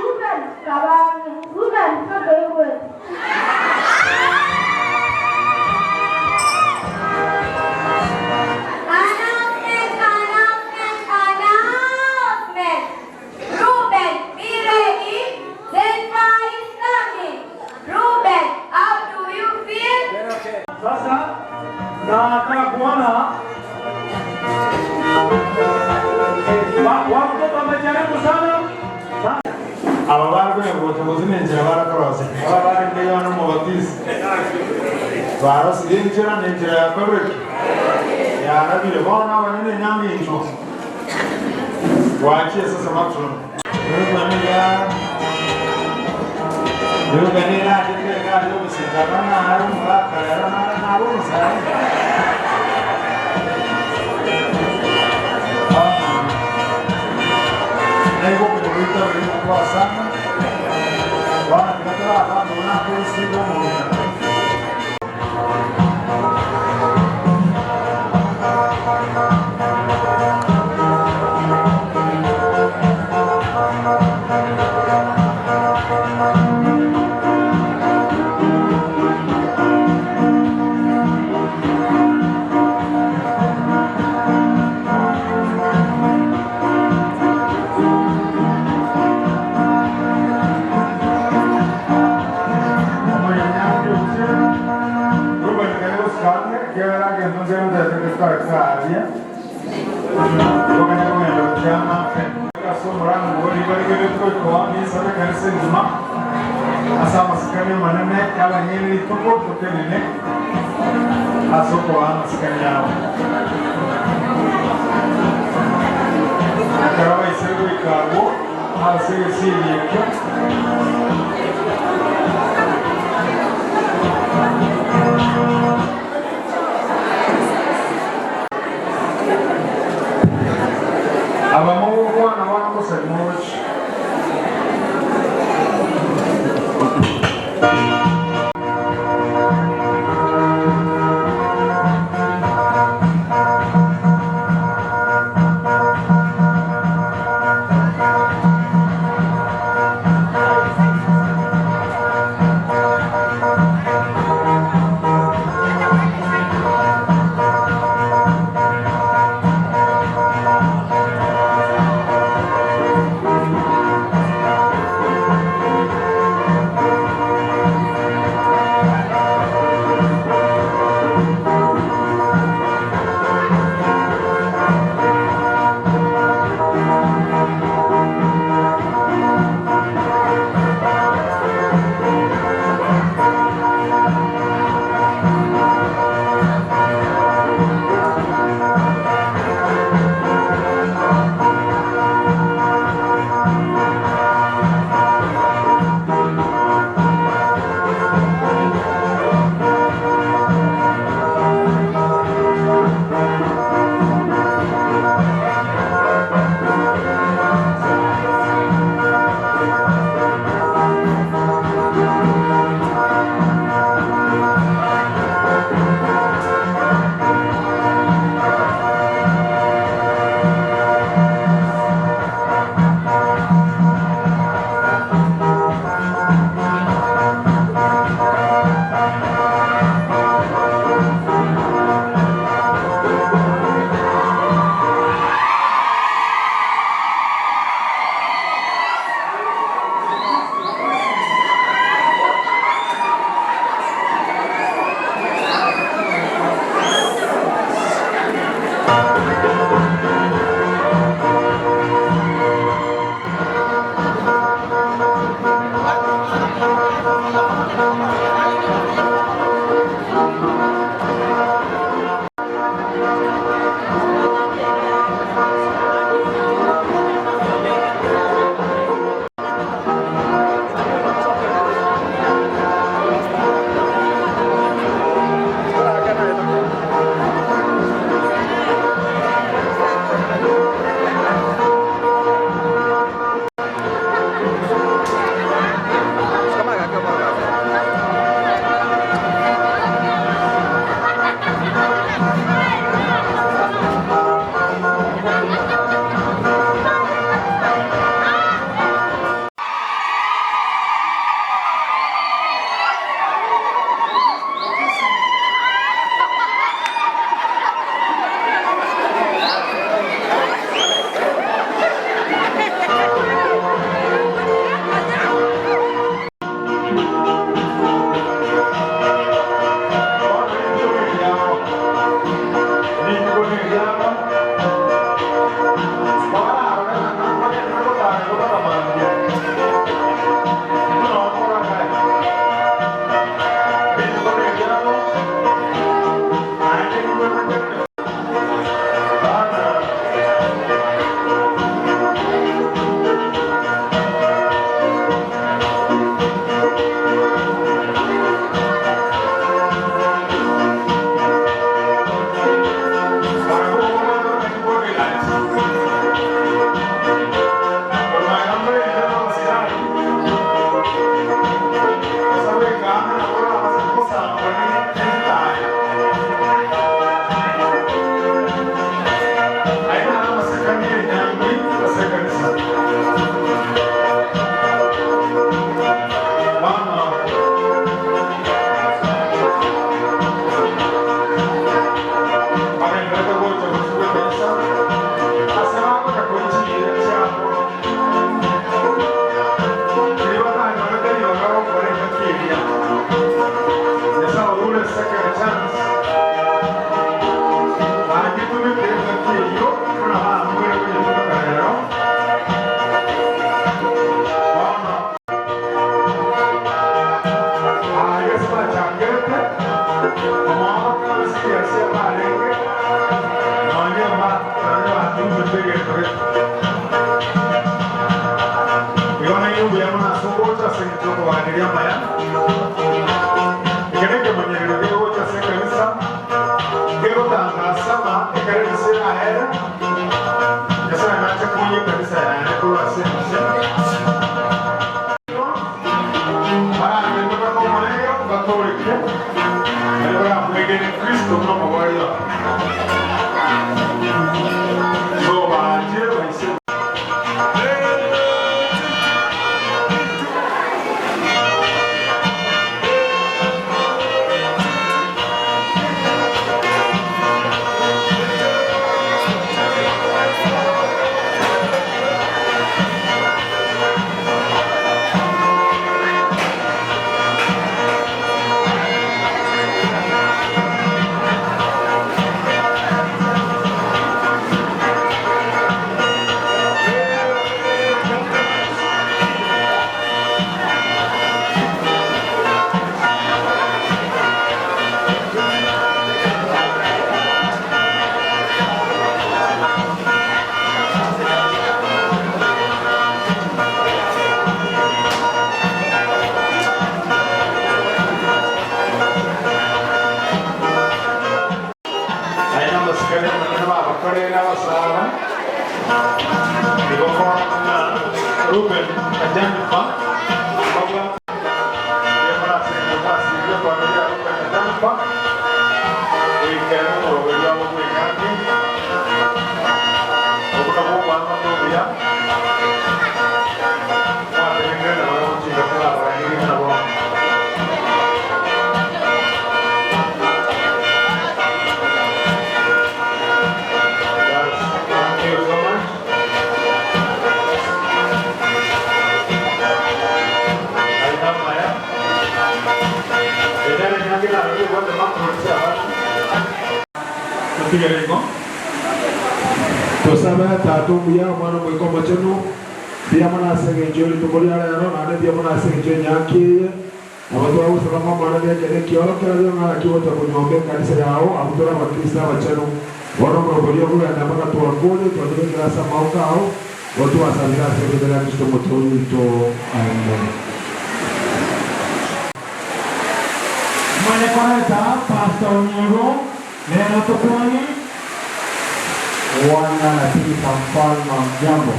Ruben, kabang. Ruben, Ruben. Announcement, announcement, announcement. Ruben, be ready. Jennifer is coming. Ruben, how do you feel? Sasa nataka kuona watoto wamejaribu sana. Aba bari kubuzi ninjira barakorose aba bari ngeyo no mubatisi barose injira ninjira yakoreke yarabire bona banene nyangi injo wakie sasa matron ruganira ruganira ndike gari ubusigana hari umurakarera nari umusara. Nego kwenye kuita vilivyokuwa sana Bwana nikatoa abantu unakusiga umuntu. Karia Koganya Chama Kasomurano Gori Gori Kwa Ni Sabe Kanisa Nzima Asa masikani manene abanyeri tuko tukenene asoko masikani yao akarawa isego ikago asego siyekyo abamugo na wana musemochi. Sasa naacha kuye kanisa ya kwa sisi. Mara nimetoka kwa mwanao Katoliki. Ndio mwingine Kristo kama wao. So baje waise. Ruben Adamfa baba Tosaba tatu ya mwana mwiko machenu pia mwana sengejo litukolia lero na pia mwana sengejo nyaki abantu abo salama mwana bya kene kiorokera byo ngara kiwota kunyombe kanisa yao abutora bakristo abachenu bono mrobolio kula na baka tuwakule tuwatulekera sa mauka ao watu wasabira sekretari Kristo motoni to amen. Mwenye koreta Pastor Onyego neno tukwani Bwana anapita mfalme wa mjambo.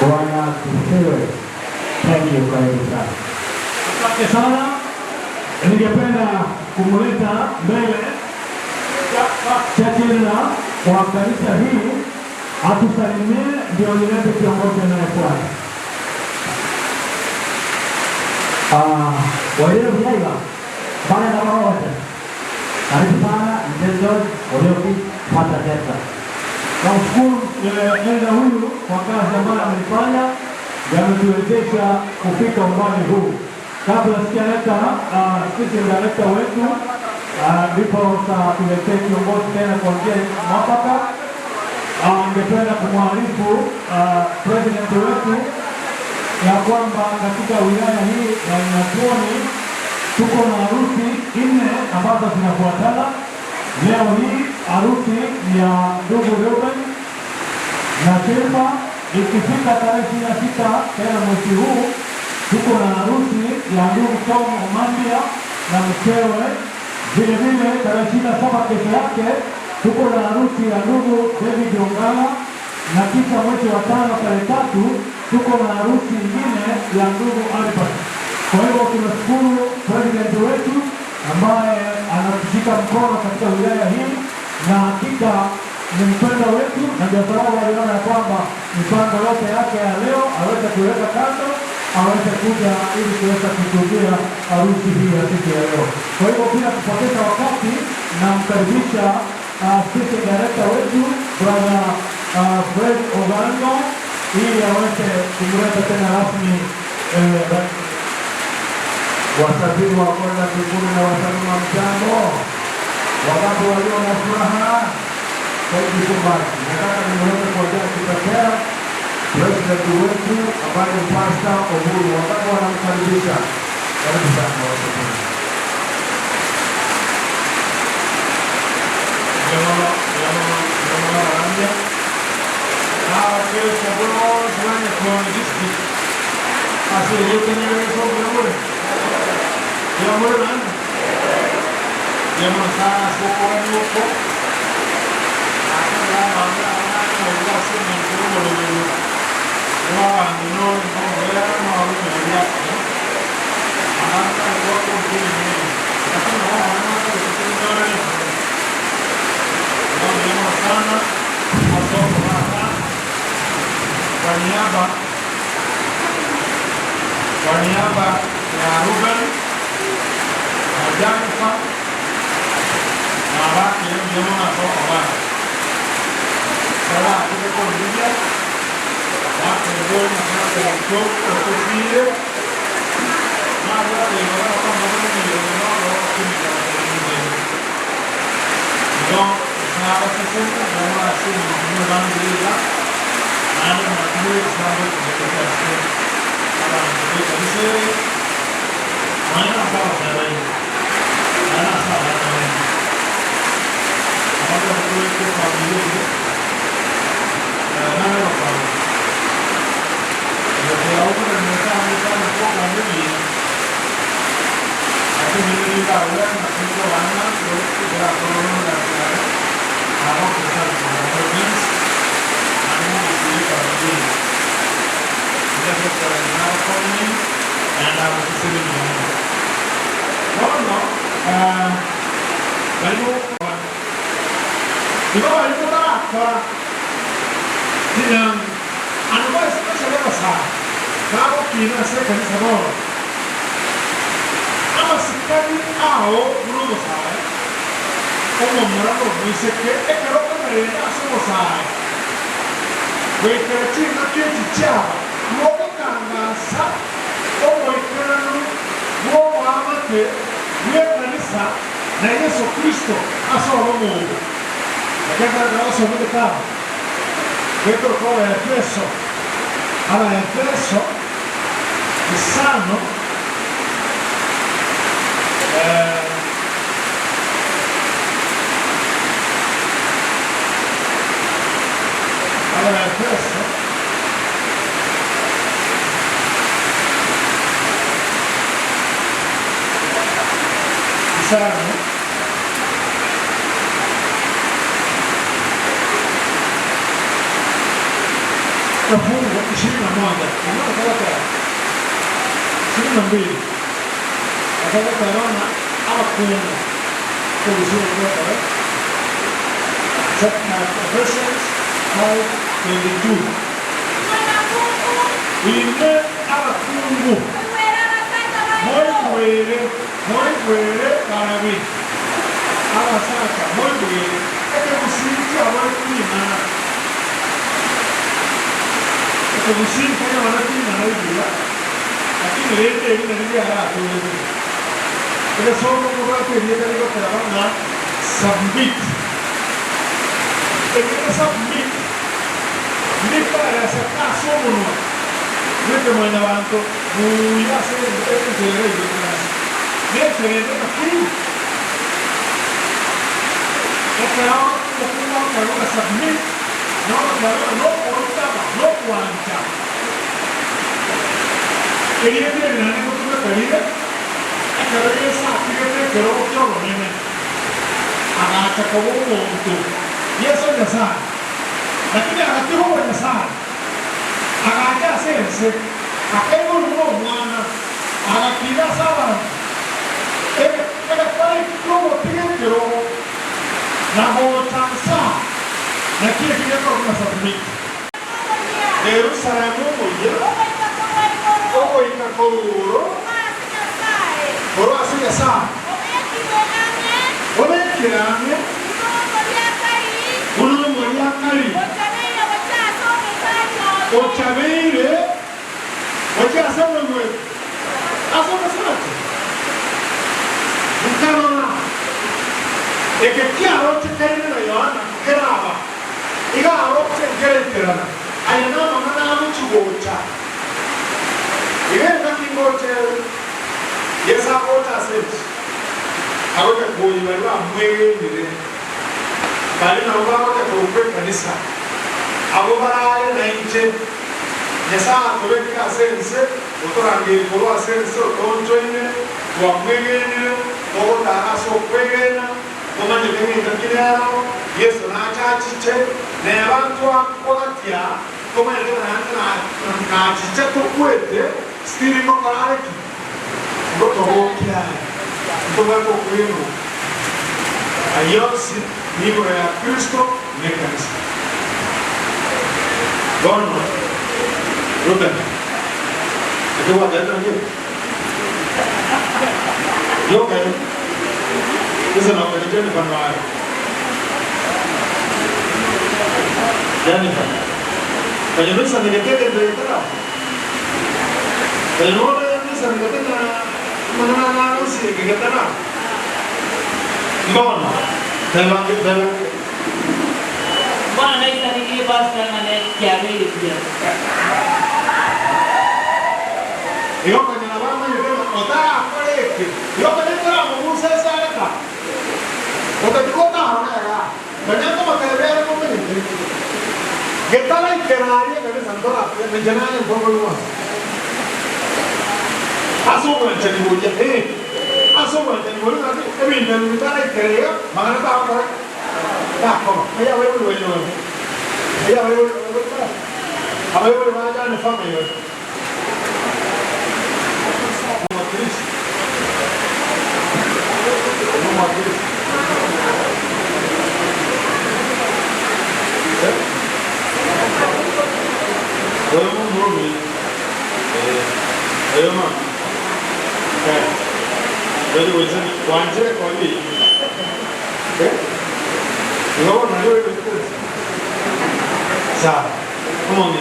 Bwana asifiwe. Thank you karibu sana. Asante sana. Ningependa kumleta mbele Chachila wa kanisa hii atusalimie ndio nilete kiongozi anayefuata. Walio vijaiba bana na wote. Karibu sana Mzee George waliopata pesa. Namshukuru elda huyu kwa kazi ambayo ameifanya yametuwezesha kufika umbali huu. Kabla sijaleta sisi director wetu ndipo tuletee kiongozi tena kwa njia mwafaka. Ningependa kumwarifu president wetu ya kwamba katika wilaya hii ya Nyakuoni tuko na harusi 4 ambazo zinafuatana. Leo hii harusi ya ndugu Ruben na Silva. Ikifika tarehe 26 tena mwezi huu tuko na harusi ya ndugu Tom Omambia na mkewe. Vile vile tarehe 27 kesho yake tuko na harusi ya ndugu David Ongala, na kisha mwezi wa 5 tarehe 3 tuko na harusi nyingine ya ndugu Albert. Kwa hivyo tunashukuru president wetu ambaye anatushika mkono katika wilaya hii, na hakika ni mpendo wetu, na ndio sababu aliona ya kwamba mipango yote yake ya leo aweze kuweka kando, aweze kuja ili kuweza kushuhudia harusi hii ya siku ya leo. Kwa hivyo bila kupoteza wakati, namkaribisha station director wetu Bwana Fred Ogango ili aweze kumleta tena rasmi wasafiri wa kwenda mbinguni na wasalimu wa mchango, wakati walio na furaha. Thank you so much. Nataka nimweke kwa njia ya kipekee president wetu ambaye ni Pastor Oburu, wakati wanamkaribisha. Karibu sana wasafiri. Kwa niaba ya Ruben na Jennifer na baki mjomona soko bana. Sala tuko kwa na kwa na kwa kwa na kwa kwa Mumanye ng'into kirero Yesu nachachiche nebantu akogatia kumanye nachiche tukwete stiri ngokorareki ngotobokia ntobako kwenu ayonsi nigoro ya Kristo nekanisa bono Ruben ekuwa tena ngi yoka Isa na kwa Jennifer Noir. Jennifer. Kwenye misa niketete ndio itara. Kwenye misa niketete na na harusi niketete. Mbona? Tena tena. Bwana naita nikile basi na ne kiabili pia. Iyo kwenye na mama yeye otara koreke. Iyo kwenye tara musa sareka. Otakikota honera. Kwenye kama kelele kama ni. Getala ikeraria kabisa ndoa ya janani mbogo lwa. Aso mwanchani moja eh. Aso mwanchani moja na ebi ndio mitara ikerea magana ta kore. Ta koma. Aya wewe wewe wewe. Aya wewe wewe. Aba wewe waja ni familia. Mwakilishi. Mwakilishi. Oyo murumi oyo ma eh oyo wezani wanje kwa bi eh yo na yo sa como ni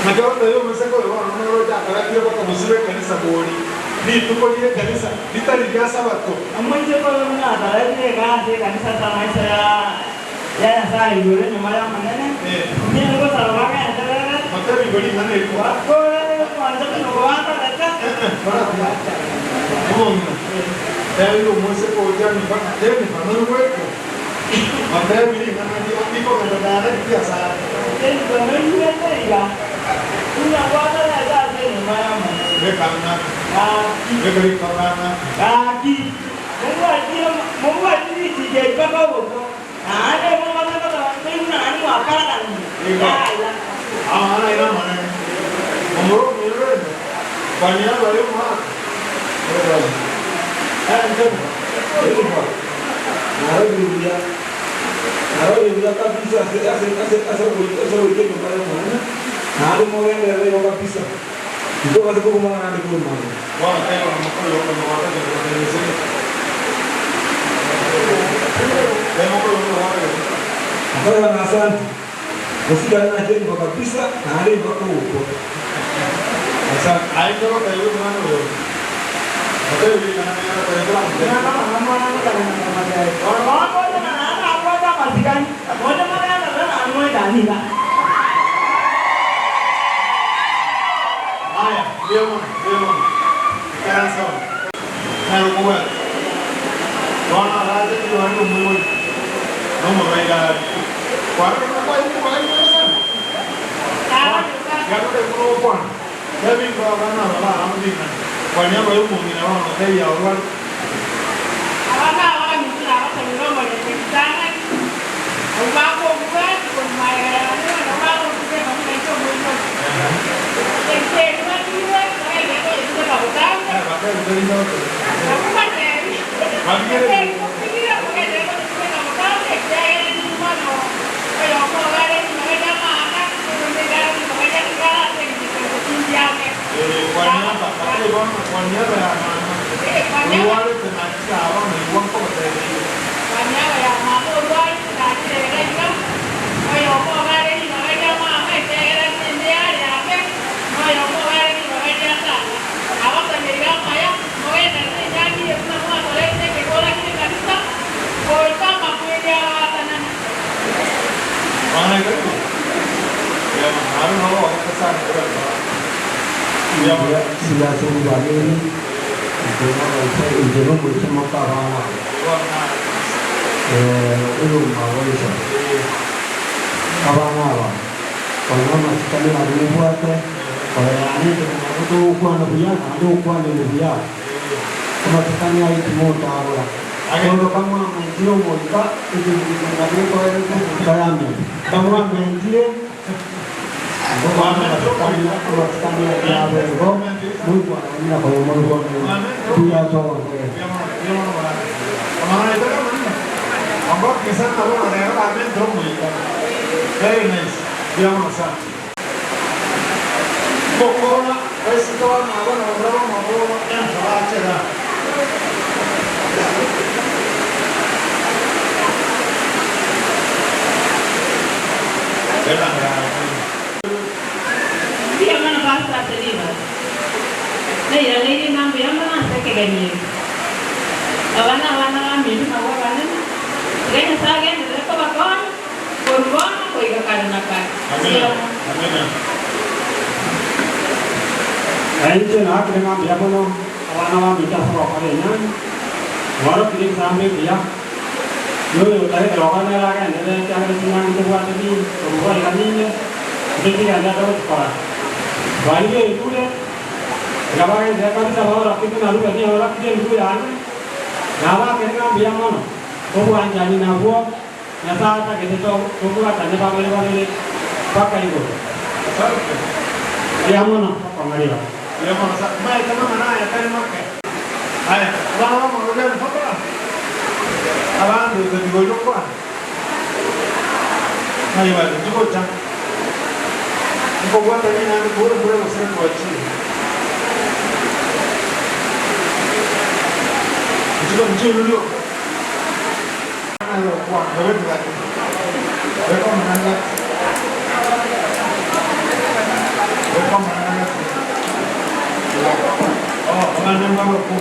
na yo mseko yo no no ya kala kile kwa musibe kanisa bori ni tuko ile kanisa litali ya sabato amanje kwa na dala ile kazi kanisa sa maisha ya ya sa yule nyuma ya manene ni ngo salwa ka Matabi goli nane wako kwanza kunokwata leta Mbona Tell musiko jani fa jani fa no hueco Matabi ni nana ni andiko kana dara kia sa Tell no yule ya una kwata ya ya nyuma ya manene le kana le kali kana aki Mungu ati tije baba woto ane mama na na ani wakala ni Ah, era mane. Omoro mire. Banya bale ma. Eh, ndio. Ndio. Naro Biblia kabisa ase ase ase ase ase wike nyumba ya mwana. Naro mwende leo kabisa. Ndio kazi kwa mwana ndio kwa mwana. Bwana tena mkono wako na watu wa kanisa. Leo mkono wako. Akala na asante. Usikana na Jennifer kabisa na hali mpaka huko. Sasa haiko kwa hiyo maana wewe. Hata yule kana kana kwa Haya, ndio ndio. Karansa. Na ruwa. Bwana raja ndio ndio mwe. No mwe ga. Kwa kwa hiyo kwa hiyo sana. Ya no te puedo poner. Ya vi kwa bana baba amdina. Kwa niaba ya Mungu na wao na ya orwa. Abana abana mtu abata milomo ya kitana. Ubako wetu kwa maana na wao kusema mimi hicho mwito. Este no tiene que ver con la botana. Kondo kama mwenzio mwika ikikayame kama mwenzio Very nice. Pia mana pasta teliva. Nei alei nambi amana sekegenye. Abana abana bambi nabo banene. Genya sagen reko bakon korbon koiga karna ka. Amina. Amina. Ainche na kre na biabono abana bambi ta so kare nya. Waro kri samne biya. Yo yo tahe rogana laga nene chagre sinang te bwate ni korbon gani ne deki anda to kora. Bari ure gabage jekani sa rakhi na ru ni ora kije ru ya nawa kenga biamono obu anjani na bo nasa ta kete to obu atane ba bele bele pakai go biamono pangari ba biamono sa mai tama mana ya tare makke ay bana mo roja foto abando de digo yo kwa ay ba digo cha Kwa tani na bora bora useme kwa chini. Mchiko mchini leo. Ana kwa wewe tu. Wewe kama nanga. Wewe kama nanga. Oh, ana mama kwa.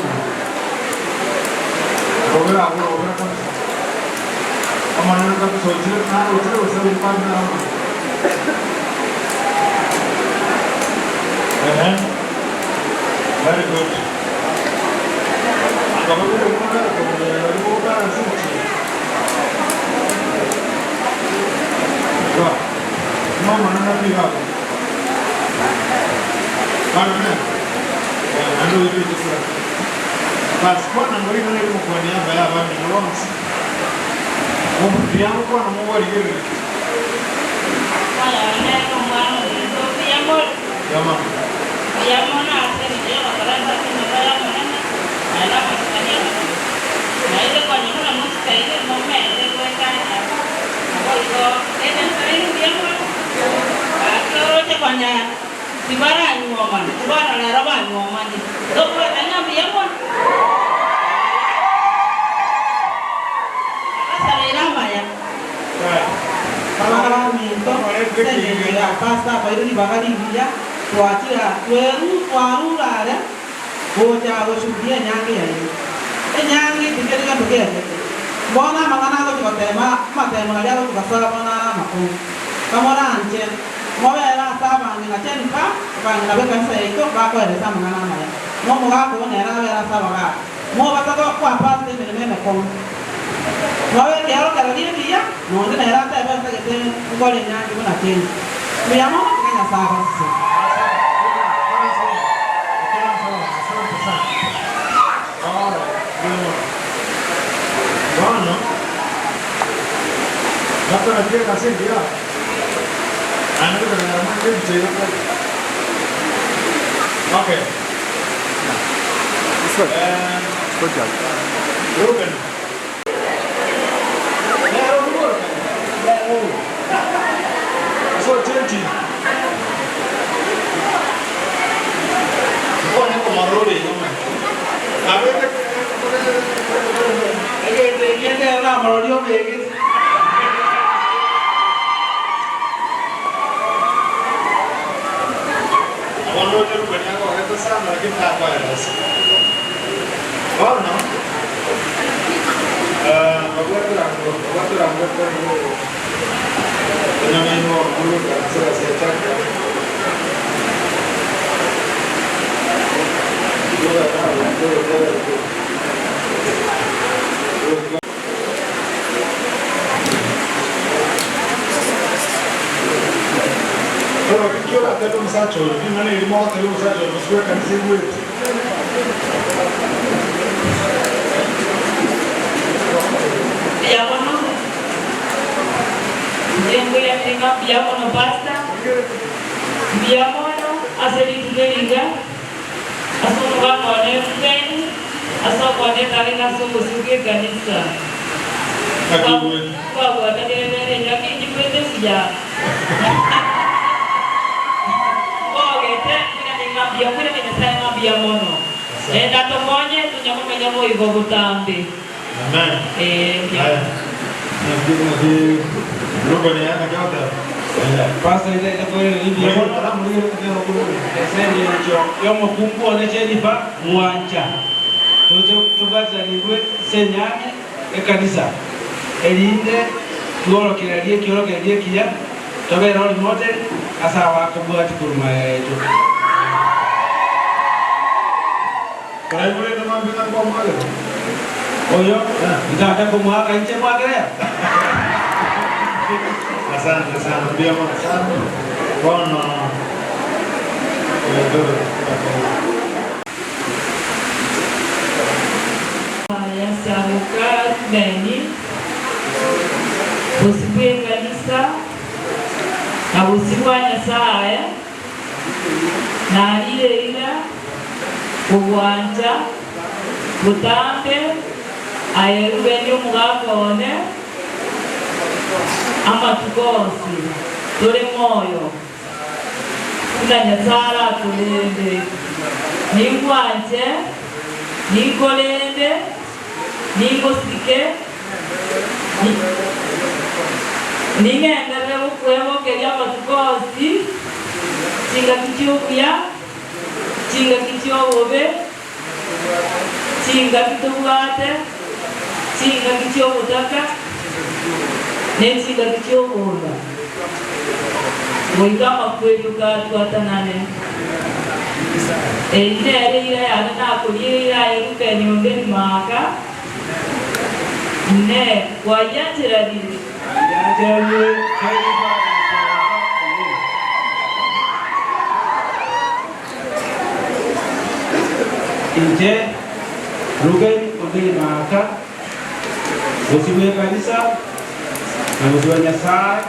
Wewe hapo wewe kama. Kama nanga kwa sojira na sojira useme kwa na. Very good. Okay. Ruben. So change. Mbiamono Ndenguya tenga mbiamono pasta mbiamono aselitugelinga asomukakone meni asokone taringa sokosuke kanisa kwagwatanirere nyakinjikwete buya kogete kwina kwina nyasaye ng'ambiamono enda tokonye tunyamumenya moigo butambi. Amen. Eh, Pastor ile ile hivi yomukungu one Jennifer Mwancha tubatsanirwe senyaki ekanisa erinde tuorokererie kiorokererie kiya tobere role model asa wakobwati kuruma yetu. Oyo nitaka kumwaka nje mwakelea. Asante sana pia sana. Bwana Yasaruka meni usibwe kanisa na usibwa Nyasaye na ile ila kugwanja butambe ayerubeni omugakone amatukosi tuli moyo kuna Nyasaye atulinde ningwanje ninkolende ningosike ningendere bukwebokeria amatukosi chingaki chiobuya chingaki chiobobe chingaki tobwate chingaki chiobotaka nechingaki chiobonda goika amakweri okatwatanane einere ira yane nakorie ira erubeni onde maka ne kwayancherarire Inje Ruben Ondiri Maka usibwe kanisa na musiwa Nyasaye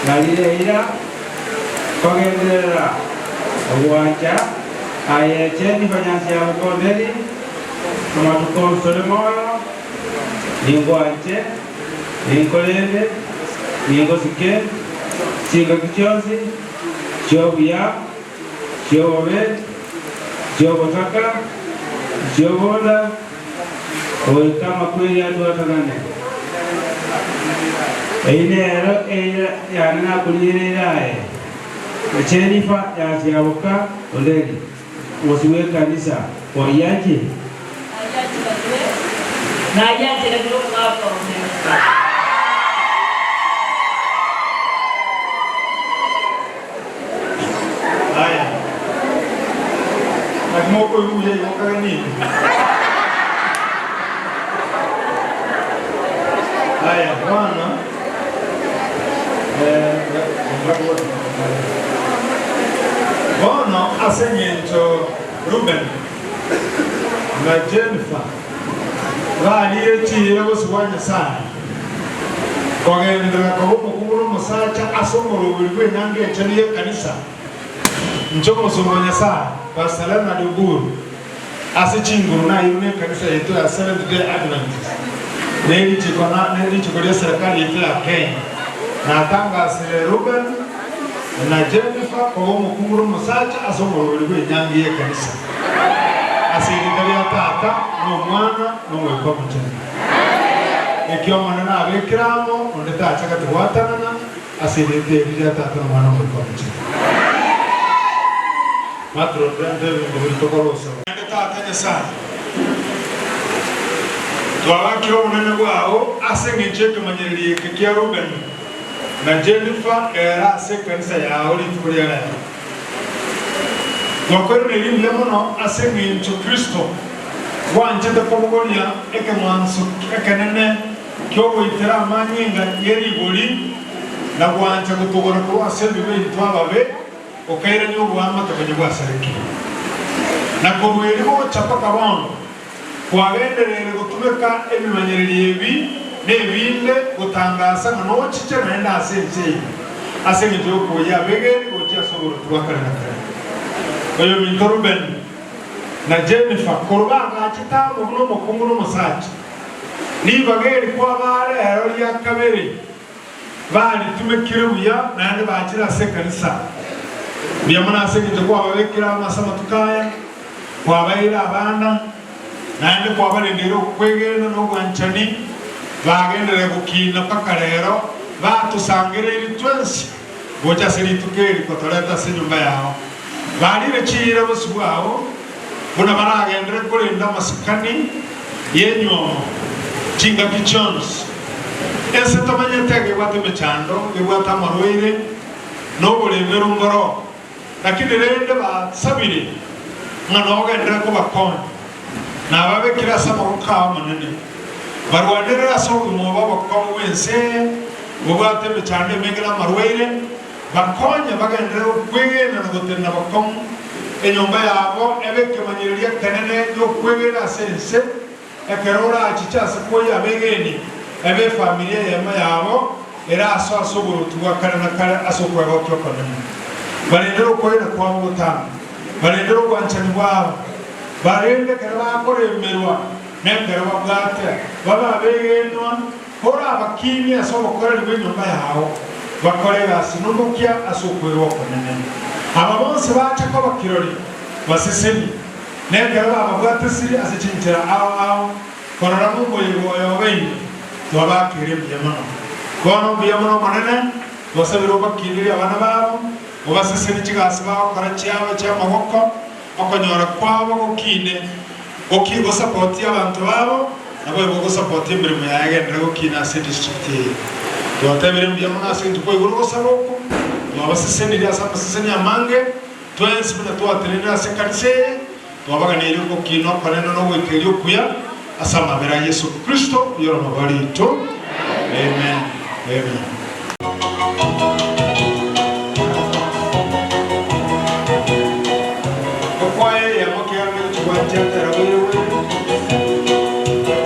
na lile ila kogenderera ogwanja aye Jennifer Nyansi ya Mukonderi amatuko nsole moyo ningwanje ninkolende ningosike chingaki chionsi chiobuya chiobobe chiobotaka chiobonda oika makweri atwatanane einero eira yane nakulire irae Jennifer Nyansiaboka Onderi musiwe kanisa oiyaje nayancherarire omwaka one. Haya. Nakimoko yuye yokaga nini? Haya, bwana. Bono asenyento Ruben na Jennifer baliye chire bosibwa Nyasaye kogendera kobo omusacha asomora obuli bw'enyange encheni y'ekanisa ncho omusumba Nyasaye Pastor Leonard Oburu ase chinguru nayo n'ekanisa yetu ya Seventh Day Adventist n'erichiko lya serikali yetu ya Kenya natangasire Ruben na Jennifer kobo omukunguru omusacha asomora obuli bw'enyange y'ekanisa asirinde lya tata n'omwana n'omwekwa mucheni ekyo omwana nabekiramo onde tachaka tugwatanana asirinde lya tata n'omwana n'omwekwa mucheni matro ndebintokorosa tata Nyasaye twabakira obunene bwao ase eng'encho ekemanyererio eke kia Ruben na Jennifer era ase ekanisa yao rituko ria rero twakwereire mbuya mono ase eng'encho Kristo gwanchete kobogoria ekemwanso ekenene kiogoitera amanyinga yerigori na gwancha gotogora korwa ase ebibe twababe okairania obwamate konye bwasarekire na korwa eri gocha mpaka bono kwagenderere gotumeka ebimanyererio ebi Nebinde gutangasa ngo nochiche naenda asenje. Asenge joko ya begeni gochia soboro tubakare na kare. Oyo minto Ruben na Jennifer korobanga chitamo no mokungu no musacha. Nibageri kwa bare herori ya kabere. Bali tumekire buya naende bachira se kanisa. Biyamana asenge joko ababekira amasama tukaya. Kwabaira abana naende kwabarindira okwegena n'obwanchani bagendere gukina paka rero batusangire twensi gocha siritukeri kotoleta se nyumba yao barire chira bosi bwabo buna baragendere kurinda masikani yenyomo chinga kichons ese tomanyete gebwate mechando gebwate amarwaire n'obulemere ngoro lakini rende basabire ngano ogendere kubakonya nababekira sama kukawa munene barwanirira so umuba bakongo wense bubate mechando emengera amarwaire bakonya bagendere okwegena nogotena bakongo enyomba yabo ebekemanyiriria kenene yokwegera sense ekerora achichase koya abegeni ebe familia yema yabo era aso asoboro kare na kare asokwega kyokonene barendere okwera kwa mutano barendere obwanchani bwabo barende kere bakoremerwa nekere babwate baba begenwa hora abakini asobokorera enyomba yao bakorera asinubukia asokwerwa konene aba bonse bacha ko bakirori baseseni nekere babwate siri asichinchira ao ao korora mungo yobeyi twabakire byamano kono byamano manene basabiro bakiriri abana babo obaseseni chigasi bakora chiabo chiamaboko okonyora kwabo gokine gosapoti abantu babo nabo gosapoti emirimo yagendera gokina ase district twatebire byamano ase tukoiguru gosaboko twabaseseni ase amaseseni amange twensi buna twatenenera ase kanisa twabaganire gokina okonene nogwekeria okuya ase amabera ya Yesu Kristo yoromabariito. Amen. Amen. Thank you.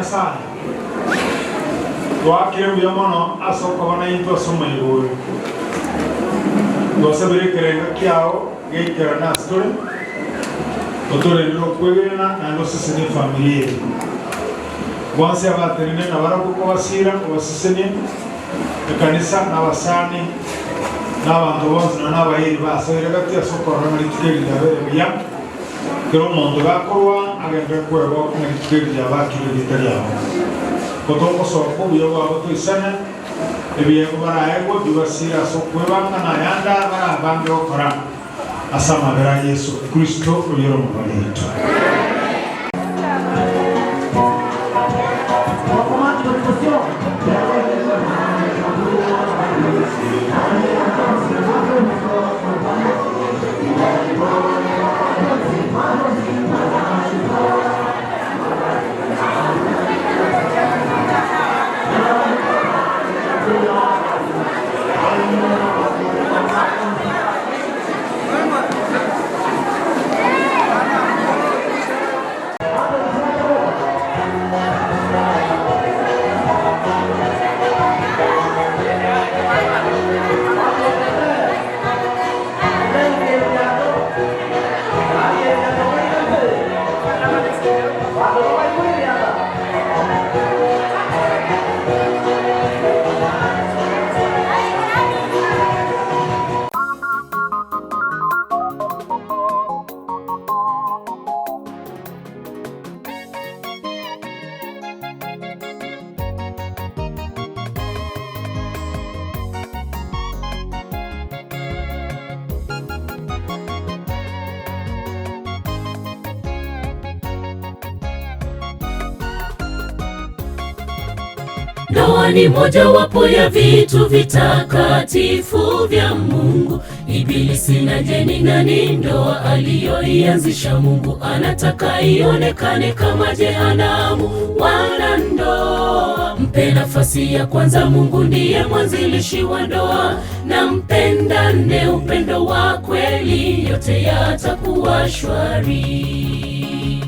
Nyasaye twakire buya mono ase okobona intwe ase omoigoro twasabire ekerengo kiao geikerana ase tore otorerire okwegerana naende osesenie efamiri eye bonsi abatenene nabarabwo kobasira obasesenie ekanisa n'abasani n'abantu bonsi na n'abayiri basoire gati ase okorora rituko eri riabere buya kero omonto gakorwa agende kwegwa na rituko eri riabakire rita riabo kotogosoka obuya bwabo toisane ebiego baraegwa bibasira ase okwebanga nayanda barabange gokora ase amabera a Yesu Kristo oyore omobari oito. Ndoa ni mojawapo ya vitu vitakatifu vya Mungu. Ibilisi na jeni nani ndoa aliyoianzisha Mungu anataka ionekane kama jehanamu. Wanandoa, mpe nafasi ya kwanza, Mungu ndiye mwanzilishi wa ndoa. Na mpendane upendo wa kweli, yote yatakuwa shwari.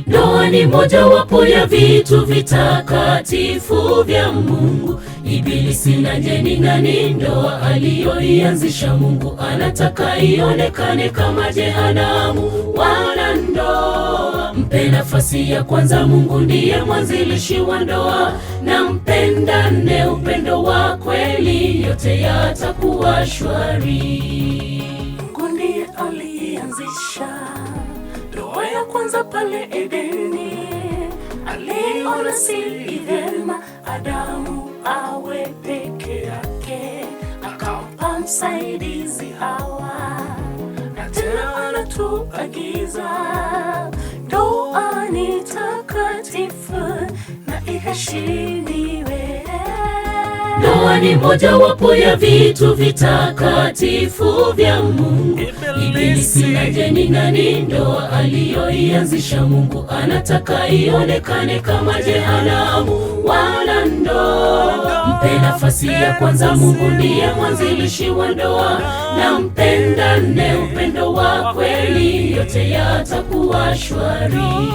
Ndoa ni mojawapo ya vitu vitakatifu vya Mungu. Ibilisi na jeni nani ndoa aliyoianzisha Mungu anataka ionekane kama jehanamu. Wanandoa, mpe nafasi ya kwanza, Mungu ndiye mwanzilishi wa ndoa. Na mpendane upendo wa kweli, yote yatakuwa shwari. Mungu ndiye alianzisha ndoa ya kwanza pale Edeni. Aliona si vyema Adamu awe peke yake, akampa msaidizi Hawa. Na tena anatuagiza ndoa ni takatifu na iheshimiwe. Ndoa ni mojawapo ya vitu vitakatifu vya Mungu. Ibilisi na jeni nani ndoa aliyoianzisha Mungu anataka ionekane kama jehanamu. Wanandoa, mpe nafasi ya kwanza, Mungu ndiye mwanzilishi wa ndoa. Na mpendane upendo wa kweli, yote yatakuwa shwari.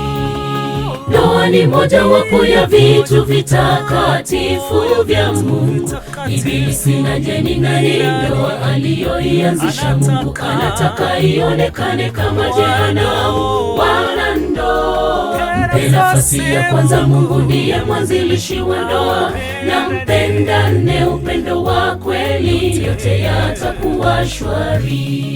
Ndoa ni mojawapo ya vitu vitakatifu vya Mungu. Ibilisi na jeni nani ndoa aliyoianzisha Mungu anataka ionekane kama jehanamu. Wanandoa, mpe nafasi ya kwanza, Mungu ndiye mwanzilishi wa ndoa. Na mpendane upendo wa kweli, yote yatakuwa shwari.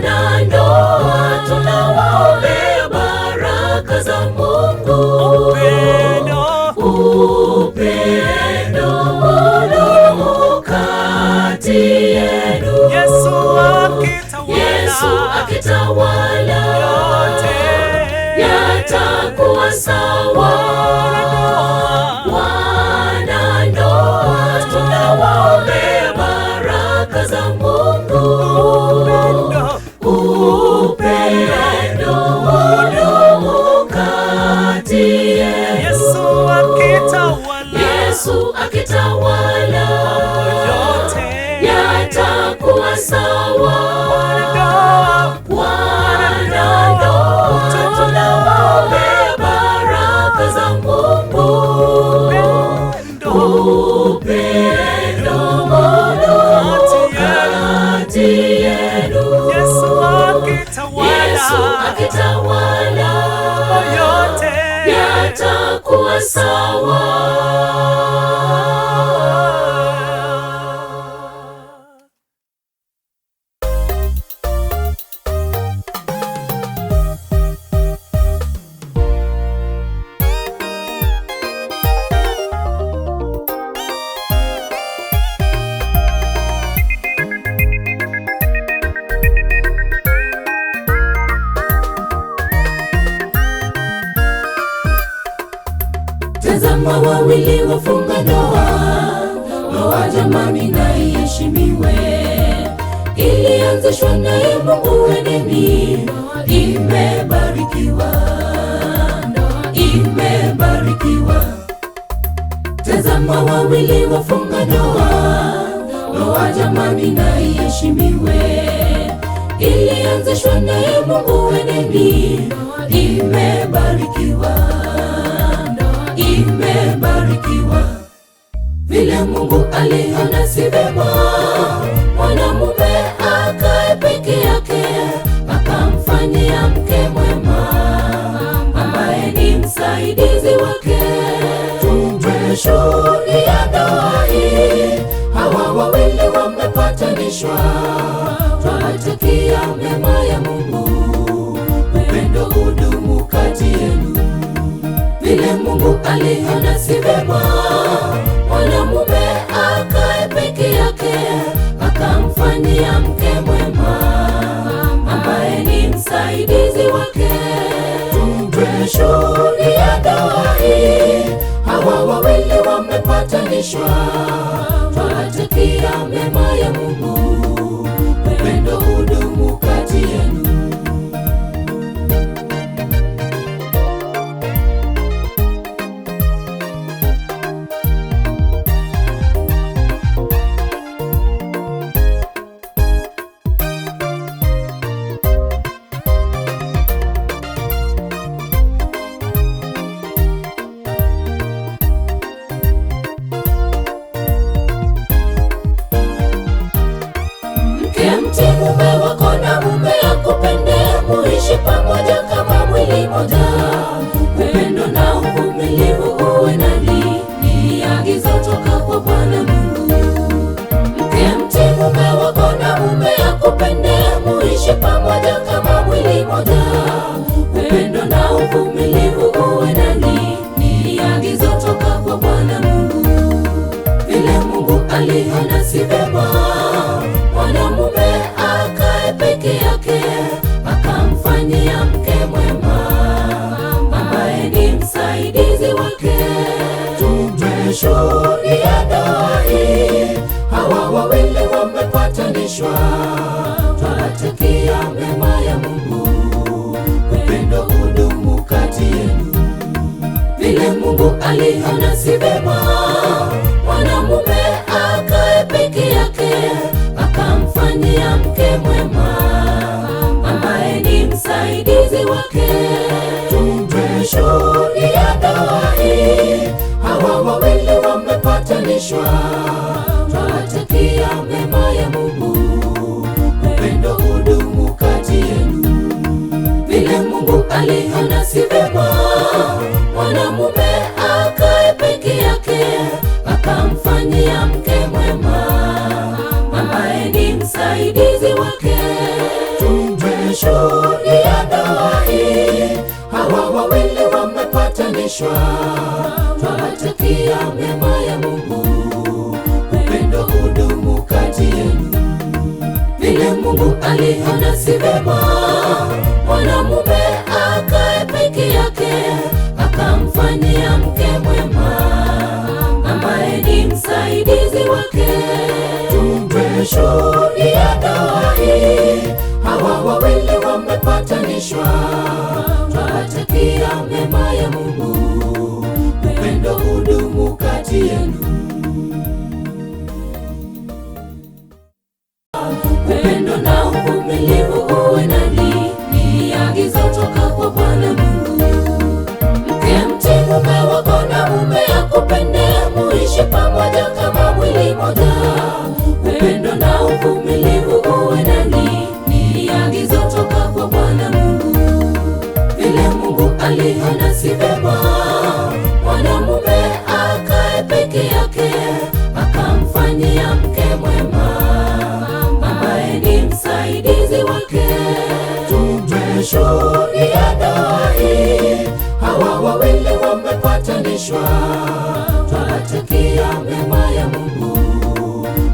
Wanandoa, tunawaombea baraka za Mungu. Upendo udumu kati yenu. Yesu akitawala, yatakuwa sawa. Wanandoa, tunawaombea baraka za Mungu. Upendo udumu kati Yesu akitawala yote yatakuwa sawa. Tazama wawili wafunga ndoa, ndoa jamani na iheshimiwe. Ilianzishwa naye Mungu Edeni, imebarikiwa, imebarikiwa. Tazama wawili wafunga ndoa, ndoa jamani na iheshimiwe. Ilianzishwa naye Mungu Edeni, imebarikiwa, imebarikiwa. Vile Mungu aliona si vema mwanamume akae peke yake, akamfanyia mke mwema ambaye ni msaidizi wake. Tumeshuhudia ndoa hii, hawa wawili wamepatanishwa. Twawatakia mema ya Mungu, upendo udumu kati yenu. Vile Mungu aliona si vema mwanamume akae peke yake, akamfanyia mke mwema ambaye ni msaidizi wake. Tumeshuhudia ndoa hii, hawa wawili wamepatanishwa. Twawatakia mema ya Mungu, upendo udumu kati yenu. Pamoja kama mwili moja, upendo na uvumilivu uwe nanyi, ni agizo toka kwa Bwana Mungu. Mke mtii mume wako na mume akupende, muishi pamoja kama mwili moja, upendo na uvumilivu uwe nanyi, ni agizo toka kwa Bwana Mungu. Vile Mungu aliona si vema mwanamume akae peke yake, akamfanyia mke mwema ambaye ni msaidizi wake. Tumeshuhudia ndoa hii, hawa wawili wamepatanishwa. Twawatakia mema ya Mungu, upendo udumu kati yenu. Vile Mungu aliona si vema mwanamume akae peke yake, akamfanyia mke mwema ambaye ni msaidizi wake. Tumeshuhudia ndoa hii, hawa wawili wamepatanishwa. Twawatakia mema ya Mungu, upendo udumu kati yenu. Vile Mungu aliona si vema mwanamume akae peke yake, akamfanyia mke mwema ambaye ni msaidizi wake. Tumeshuhudia ndoa hii, hawa wawili wamepatanishwa. Twawatakia mema ya Mungu, upendo udumu kati yenu. Vile Mungu aliona si vema mwanamume akae peke yake, akamfanyia mke mwema ambaye ni msaidizi wake. Tumeshuhudia ndoa hii, hawa wawili wamepatanishwa. Twawatakia mema ya Mungu, upendo udumu kati yenu. Upendo na uvumilivu uwe nanyi, ni agizo toka kwa Bwana Mungu. Mke mtii mume wako na mume akupende, muishi pamoja kama mwili moja, upendo na uvumilivu uwe nanyi, ni agizo toka kwa Bwana Mungu. aliona si vema mwanamume akae peke yake, akamfanyia mke mwema ambaye ni msaidizi wake. Tumeshuhudia ndoa hii, hawa wawili wamepatanishwa. Twawatakia mema ya Mungu,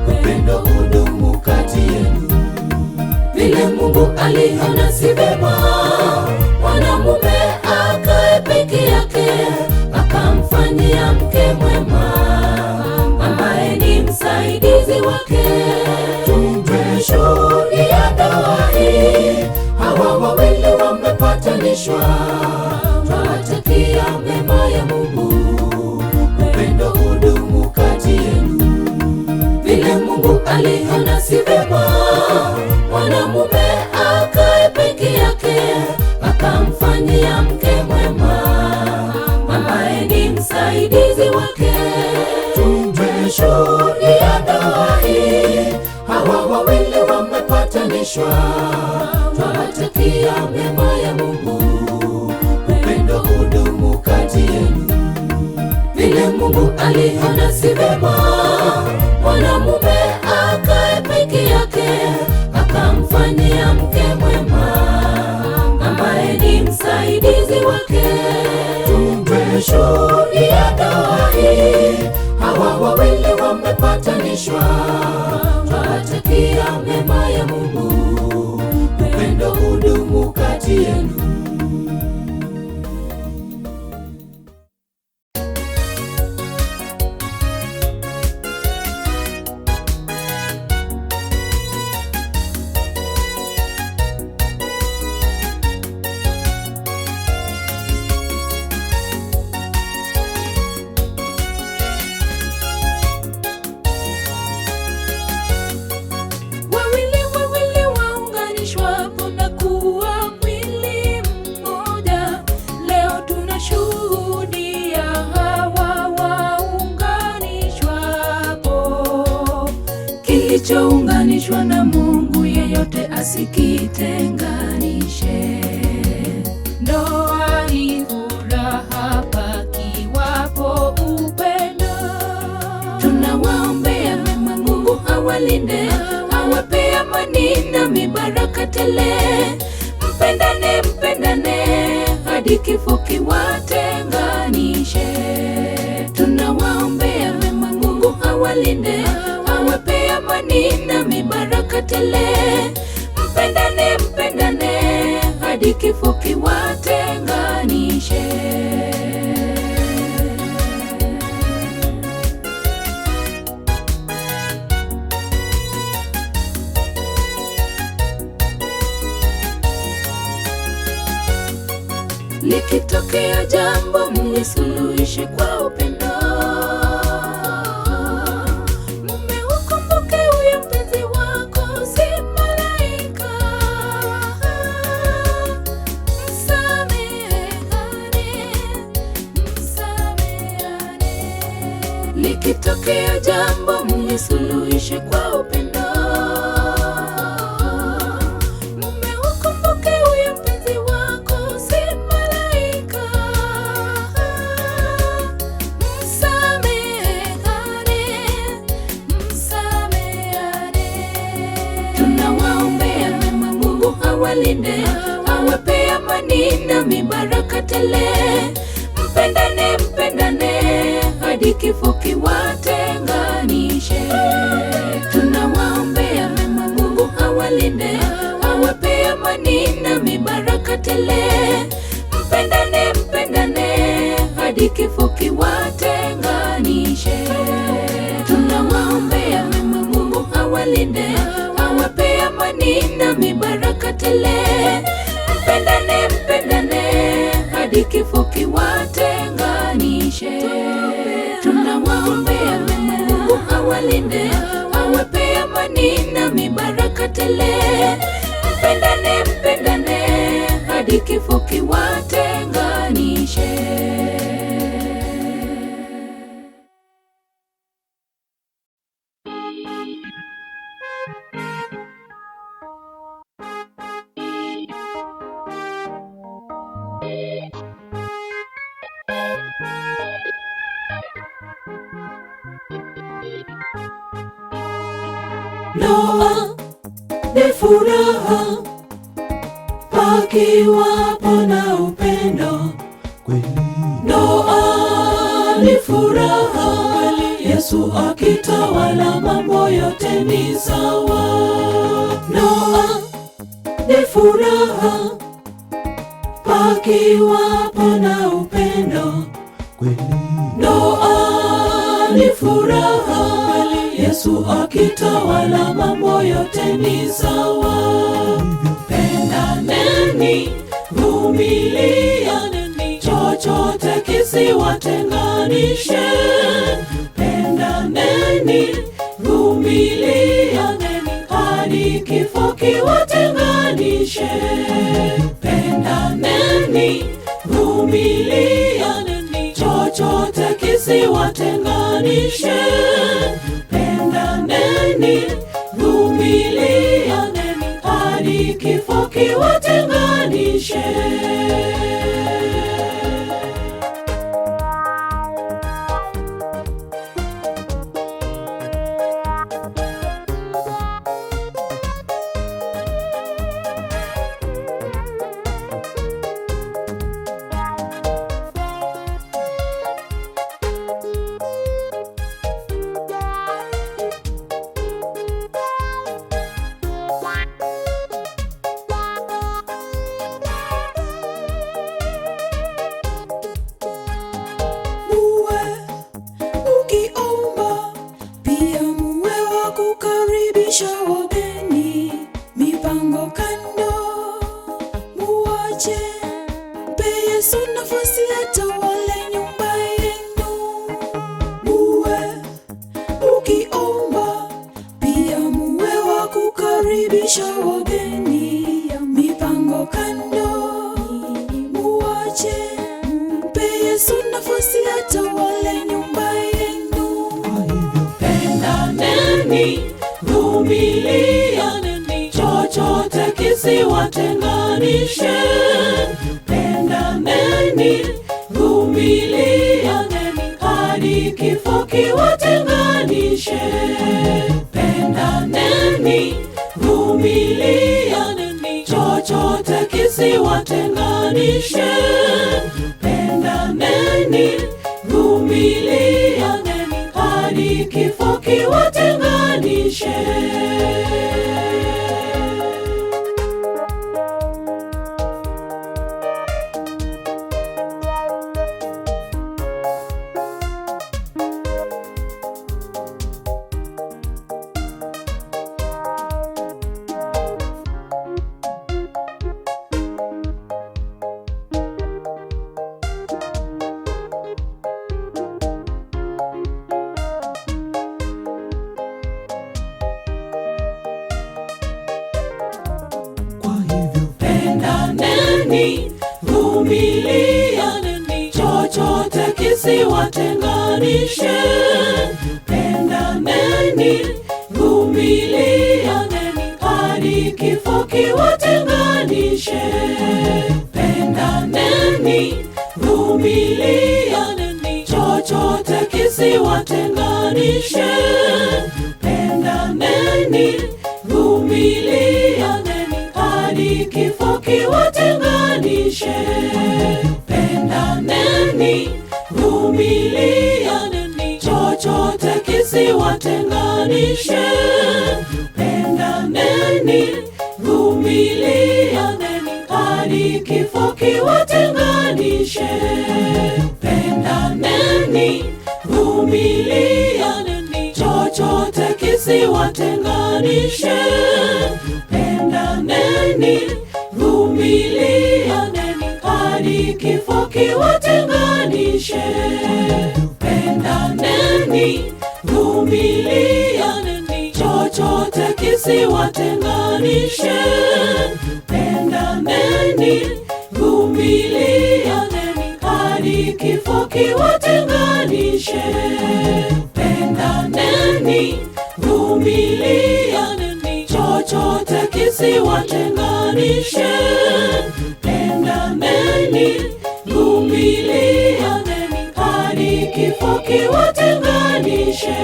upendo udumu kati yenu. Vile Mungu aliona si vema mwanamume akae peke yake, akamfanyia mke mwema ambaye ni msaidizi wake. Tumeshuhudia ndoa hii, hawa wawili wamepatanishwa. Twawatakia mema ya Mungu, upendo udumu kati yenu. Vile Mungu aliona si vema mwanamume akae peke yake, akamfanyia mke mwema ambaye ni msaidizi wake. Tumeshuhudia ndoa hii, hawa wawili wamepatanishwa. Twawatakia mema ya Mungu, upendo udumu kati yenu. Vile Mungu aliona si vema mwanamume akae peke yake, akamfanyia mke mwema ambaye ni msaidizi wake. Tumeshuhudia ndoa hii, hawa wawili wamepatanishwa. Twawatakia mema ya Mungu, upendo udumu kati yenu. Wawili wawili waunganishwapo na kuwa mwili mmoja. Leo tunashuhudia hawa waunganishwapo. Kilichounganishwa na Mungu yeyote asikitenganishe. Ndoa ni furaha pakiwapo upendo. Tunawaombea mema, Mungu awalinde, awape amani na mibaraka tele. Mpendane, mpendane hadi kifo kiwatenganishe. Tunawaombea mema, Mungu awalinde, awape amani na mibaraka tele. Mpendane, mpendane hadi kifo kiwatenganishe. Likitokea jambo mlisuluhishe kwa upendo. Mume ukumbuke huyo mpenzi wako si malaika. Msameheane, msameheane. Likitokea jambo mlisuluhishe kwa upendo. Mume ukumbuke huyo mpenzi wako si malaika. Msameheane, msameheane. Tunawaombea mema, Mungu awalinde, awape amani na mibaraka tele. Mpendane, mpendane hadi kifo kiwatenganishe. Tunawaombea mema, Mungu awalinde, awape amani na mibaraka tele. Mpendane, mpendane hadi kifo kiwatenganishe. Tunawaombea mema, Mungu awalinde, awape amani na mibaraka tele. Mpendane, mpendane hadi kifo kiwatenganishe. Tunawaombea mema, Mungu awalinde, awape amani na mibaraka tele. Mpendane, mpendane hadi kifo kiwatenganishe. Ndoa ni furaha pakiwapo na upendo. Ndoa ni furaha, Yesu akitawala mambo yote ni sawa. Ndoa ni furaha pakiwapo na upendo. Ndoa ni furaha, Yesu akitawala mambo yote ni sawa. Pendaneni, vumilianeni, chochote kisiwatenganishe. Pendaneni, vumilianeni, hadi kifo kiwatenganishe. Pendaneni, vumilianeni, chochote kisiwatenganishe. Pendaneni, vumilianeni, hadi kifo kiwatenganishe. Wageni mipango kando, muwache mpe Yesu nafasi atawale nyumba yenu. Muwe ukiomba pia muwe wa kukaribisha wageni, mipango kando, muwache mpe Yesu nafasi atawale nyumba yenu. Pendaneni, vumilianeni, chochote kisiwatenganishe. Pendaneni, vumilianeni, hadi kifo kiwatenganishe. Pendaneni, vumilianeni, chochote kisiwatenganishe. Pendaneni, vumilianeni, hadi kifo kiwatenganishe. Pendaneni, vumilianeni, chochote kisiwatenganishe. Pendaneni, vumilianeni, hadi kifo kiwatenganishe. Pendaneni, vumilianeni, chochote kisiwatenganishe. Pendaneni, vumilianeni, hadi kifo kiwatenganishe. Pendaneni, vumilianeni, chochote kisiwatenganishe. Pendaneni, vumilianeni, hadi kifo kiwatenganishe. Pendaneni, vumilianeni, chochote kisiwatenganishe. Pendaneni, vumilianeni, hadi kifo kiwatenganishe. Pendaneni, vumilianeni, chochote kisiwatenganishe. Pendaneni, vumilianeni, hadi kifo kiwatenganishe. Pendaneni, vumilianeni, chochote kisiwatenganishe. Pendaneni, vumilianeni, hadi kifo kiwatenganishe.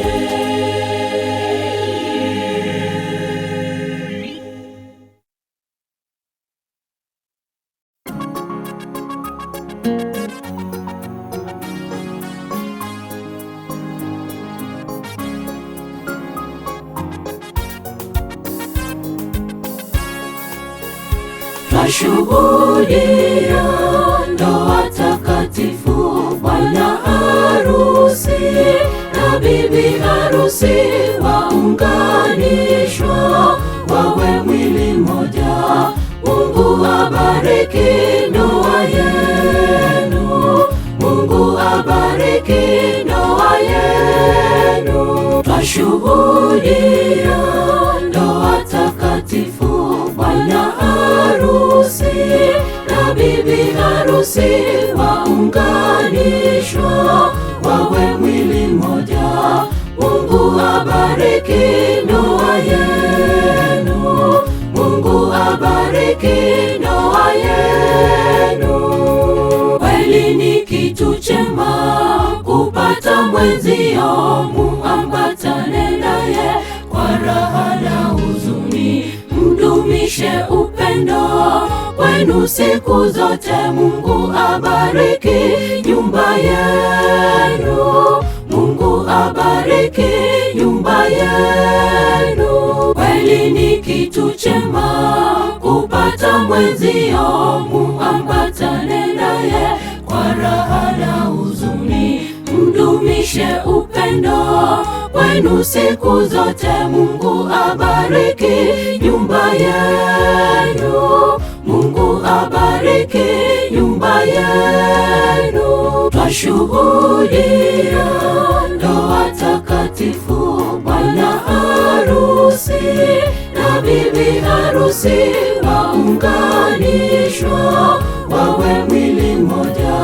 Twashuhudia ndoa takatifu, bwana harusi na bibi harusi waunganishwa wawe mwili mmoja. Mungu abariki ndoa yenu, Mungu abariki ndoa yenu. Twashuhudia ndoa takatifu, bwana harusi na bibi harusi waunganishwa wawe mwili mmoja. Mungu abariki ndoa yenu, Mungu abariki ndoa yenu. Kweli ni kitu chema kupata mwenzio, muambatane naye kwa raha na huzuni, mdumishe upendo kwenu siku zote. Mungu abariki nyumba yenu, Mungu abariki nyumba yenu. Kweli ni kitu chema kupata mwenzio, muambatane naye kwa raha na huzuni, mdumishe upendo kwenu siku zote. Mungu abariki nyumba yenu, Mungu abariki nyumba yenu. Twashuhudia ndoa takatifu, bwana harusi na bibi harusi waunganishwa wawe mwili mmoja.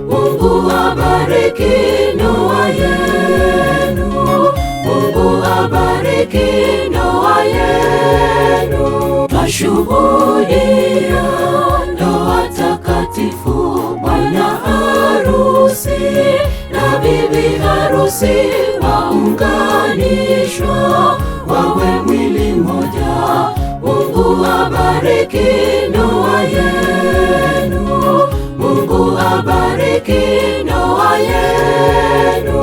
Mungu abariki ndoa yenu, Mungu abariki ndoa yenu. Twashuhudia ndoa takatifu, bwana harusi na bibi harusi waunganishwa wawe mwili mmoja. Mungu abariki ndoa yenu, Mungu abariki ndoa yenu.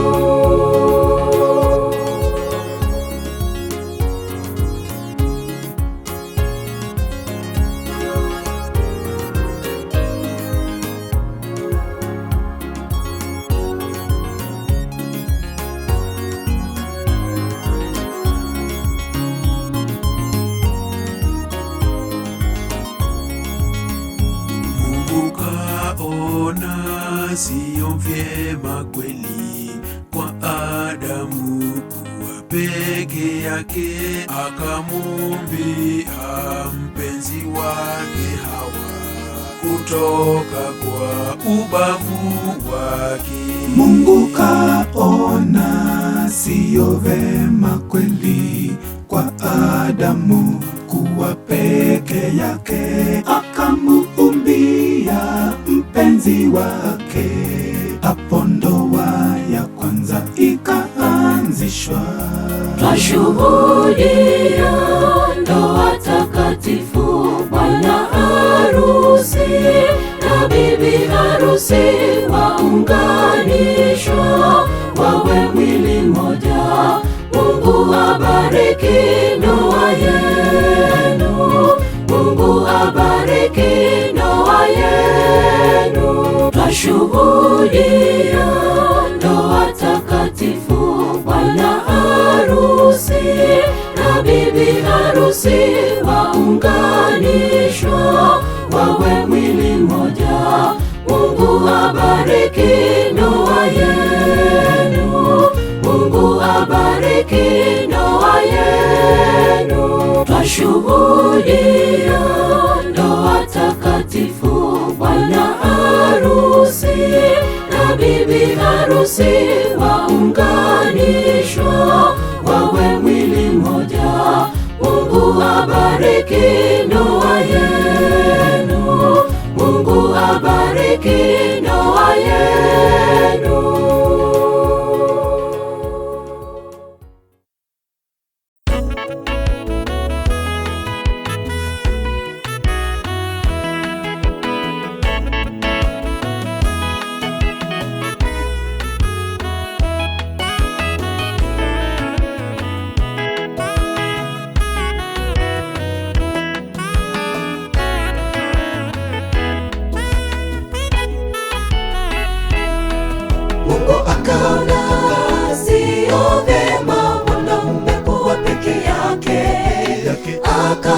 Sio vyema kweli kwa Adamu kuwa peke yake, akamuumbia mpenzi wake Hawa kutoka kwa ubavu wake. Mungu kaona sio vema kweli kwa Adamu kuwa peke yake, akamuumbia mpenzi wake. Hapo ndoa ya kwanza ikaanzishwa. Twashuhudia ndoa takatifu, bwana harusi na bibi harusi waunganishwa wawe mwili mmoja. Mungu abariki ndoa yenu, Mungu abariki ndoa yenu. Twashuhudia ndoa takatifu, bwana harusi na bibi harusi waunganishwa wawe mwili mmoja. Mungu abariki ndoa yenu, Mungu abariki ndoa yenu. Twashuhudia ndoa takatifu, bwana harusi na bibi harusi waunganishwa wawe mwili mmoja. Mungu abariki ndoa yenu, Mungu abariki ndoa yenu.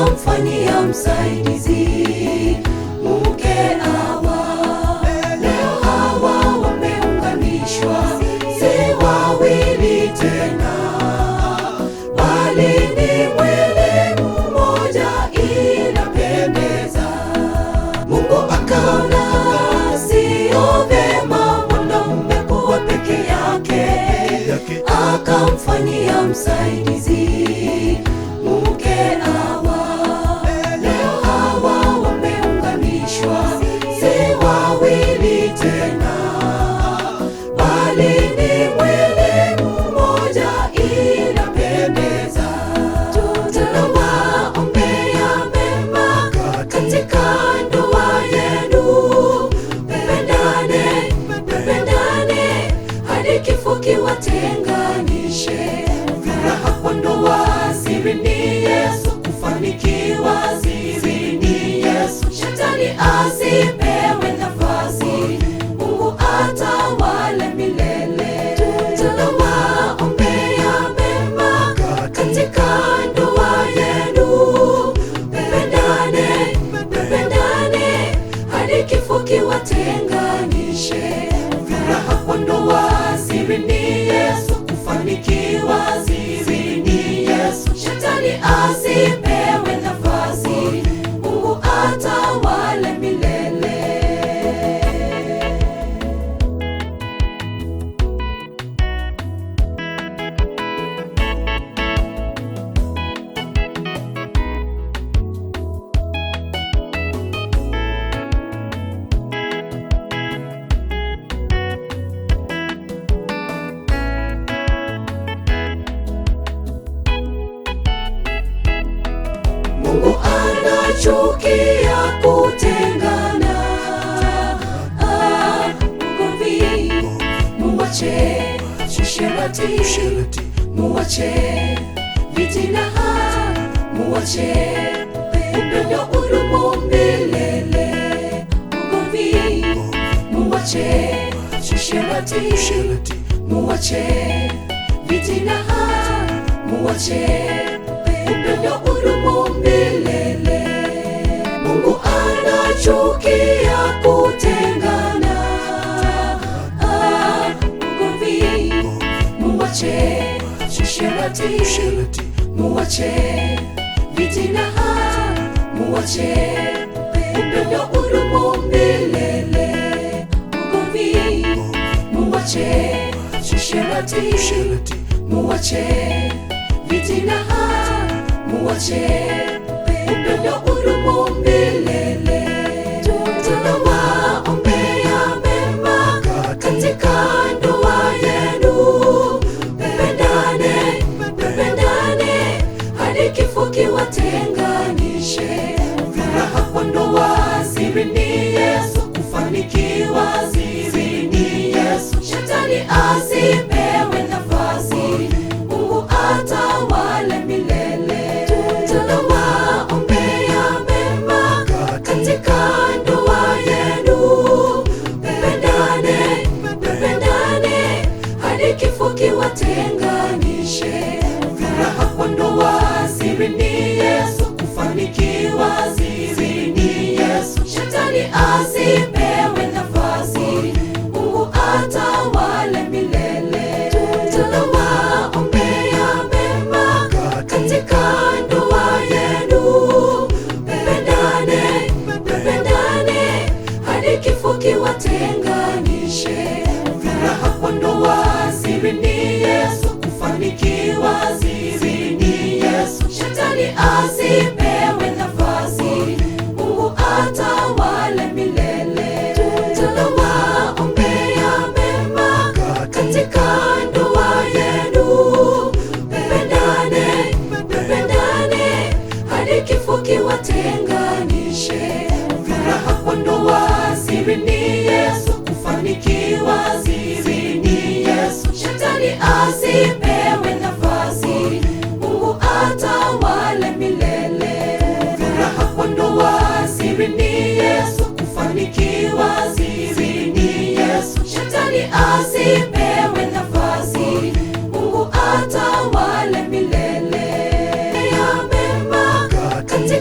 akamfanyia msaidizi mke Hawa. Leo hawa wameunganishwa, si wawili tena, bali ni mwili mmoja. Inapendeza. Mungu akaona sio vema mwanaume kuwa peke yake, akamfanyia msaidizi mke Hawa. Leo hawa wameunganishwa, si wawili tena, bali ni mwili mmoja. Inapendeza. Tunawaombea mema katika ndoa yenu, mpendane, mpendane hadi kifo kiwatenganishe. Furaha kwa ndoa siri ni Yesu, kufanikiwa siri ni Yesu. Shetani asipewe nafasi, Mungu atawale milele. Tunawaombea mema katika ndoa yenu, mpendane, mpendane hadi kifo kiwatenganishe. Furaha kwa ndoa siri ni Yesu, kufanikiwa siri ni Yesu. Shetani asipewe nafasi, Mungu atawale milele. Mungu anachukia kutengana, ugomvi muwache, usherati muwache, fitina muwache, upendo udumu milele. Ugomvi muwache, usherati muwache, fitina muwache, upendo udumu milele. Mungu anachukia kutengana, ugomvi muwache, usherati muwache, fitina muwache, upendo udumu milele. Ugomvi muwache, usherati muwache, fitina muwache, upendo udumu milele. Tunawaombea mema katika ndoa yenu, mpendane, mpendane hadi kifo kiwatenganishe. Furaha kwa ndoa siri ni Yesu, kufanikiwa siri ni Yesu. Shetani asipewe nafasi, Mungu atawale milele. Tunawaombea mema katika ndoa yenu, mpendane, mpendane hadi kifo kiwatenganishe. Furaha kwa ndoa siri ni Yesu, kufanikiwa siri ni Yesu. Shetani asipewe nafasi, Mungu atawale milele. Tunawaombea mema katika ndoa yenu, mpendane, mpendane hadi kifo kiwatenganishe. Furaha kwa ndoa siri ni Yesu, kufanikiwa siri ni Yesu. Shetani asipewe nafasi, Mungu atawale milele. Tunawaombea mema katika ndoa yenu, mpendane, mpendane hadi kifo kiwatenganishe. Furaha kwa ndoa siri ni Yesu, kufanikiwa siri ni Yesu. Shetani asipewe nafasi, Mungu atawale milele. Furaha kwa ndoa siri ni Yesu, kufanikiwa siri ni Yesu. Shetani asipewe nafasi, Mungu atawale milele. Ya mema katika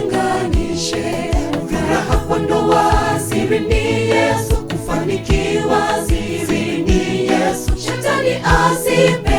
asikutenganishe. Furaha kwa ndoa siri ni Yesu, kufanikiwa siri ni Yesu. Shetani asipende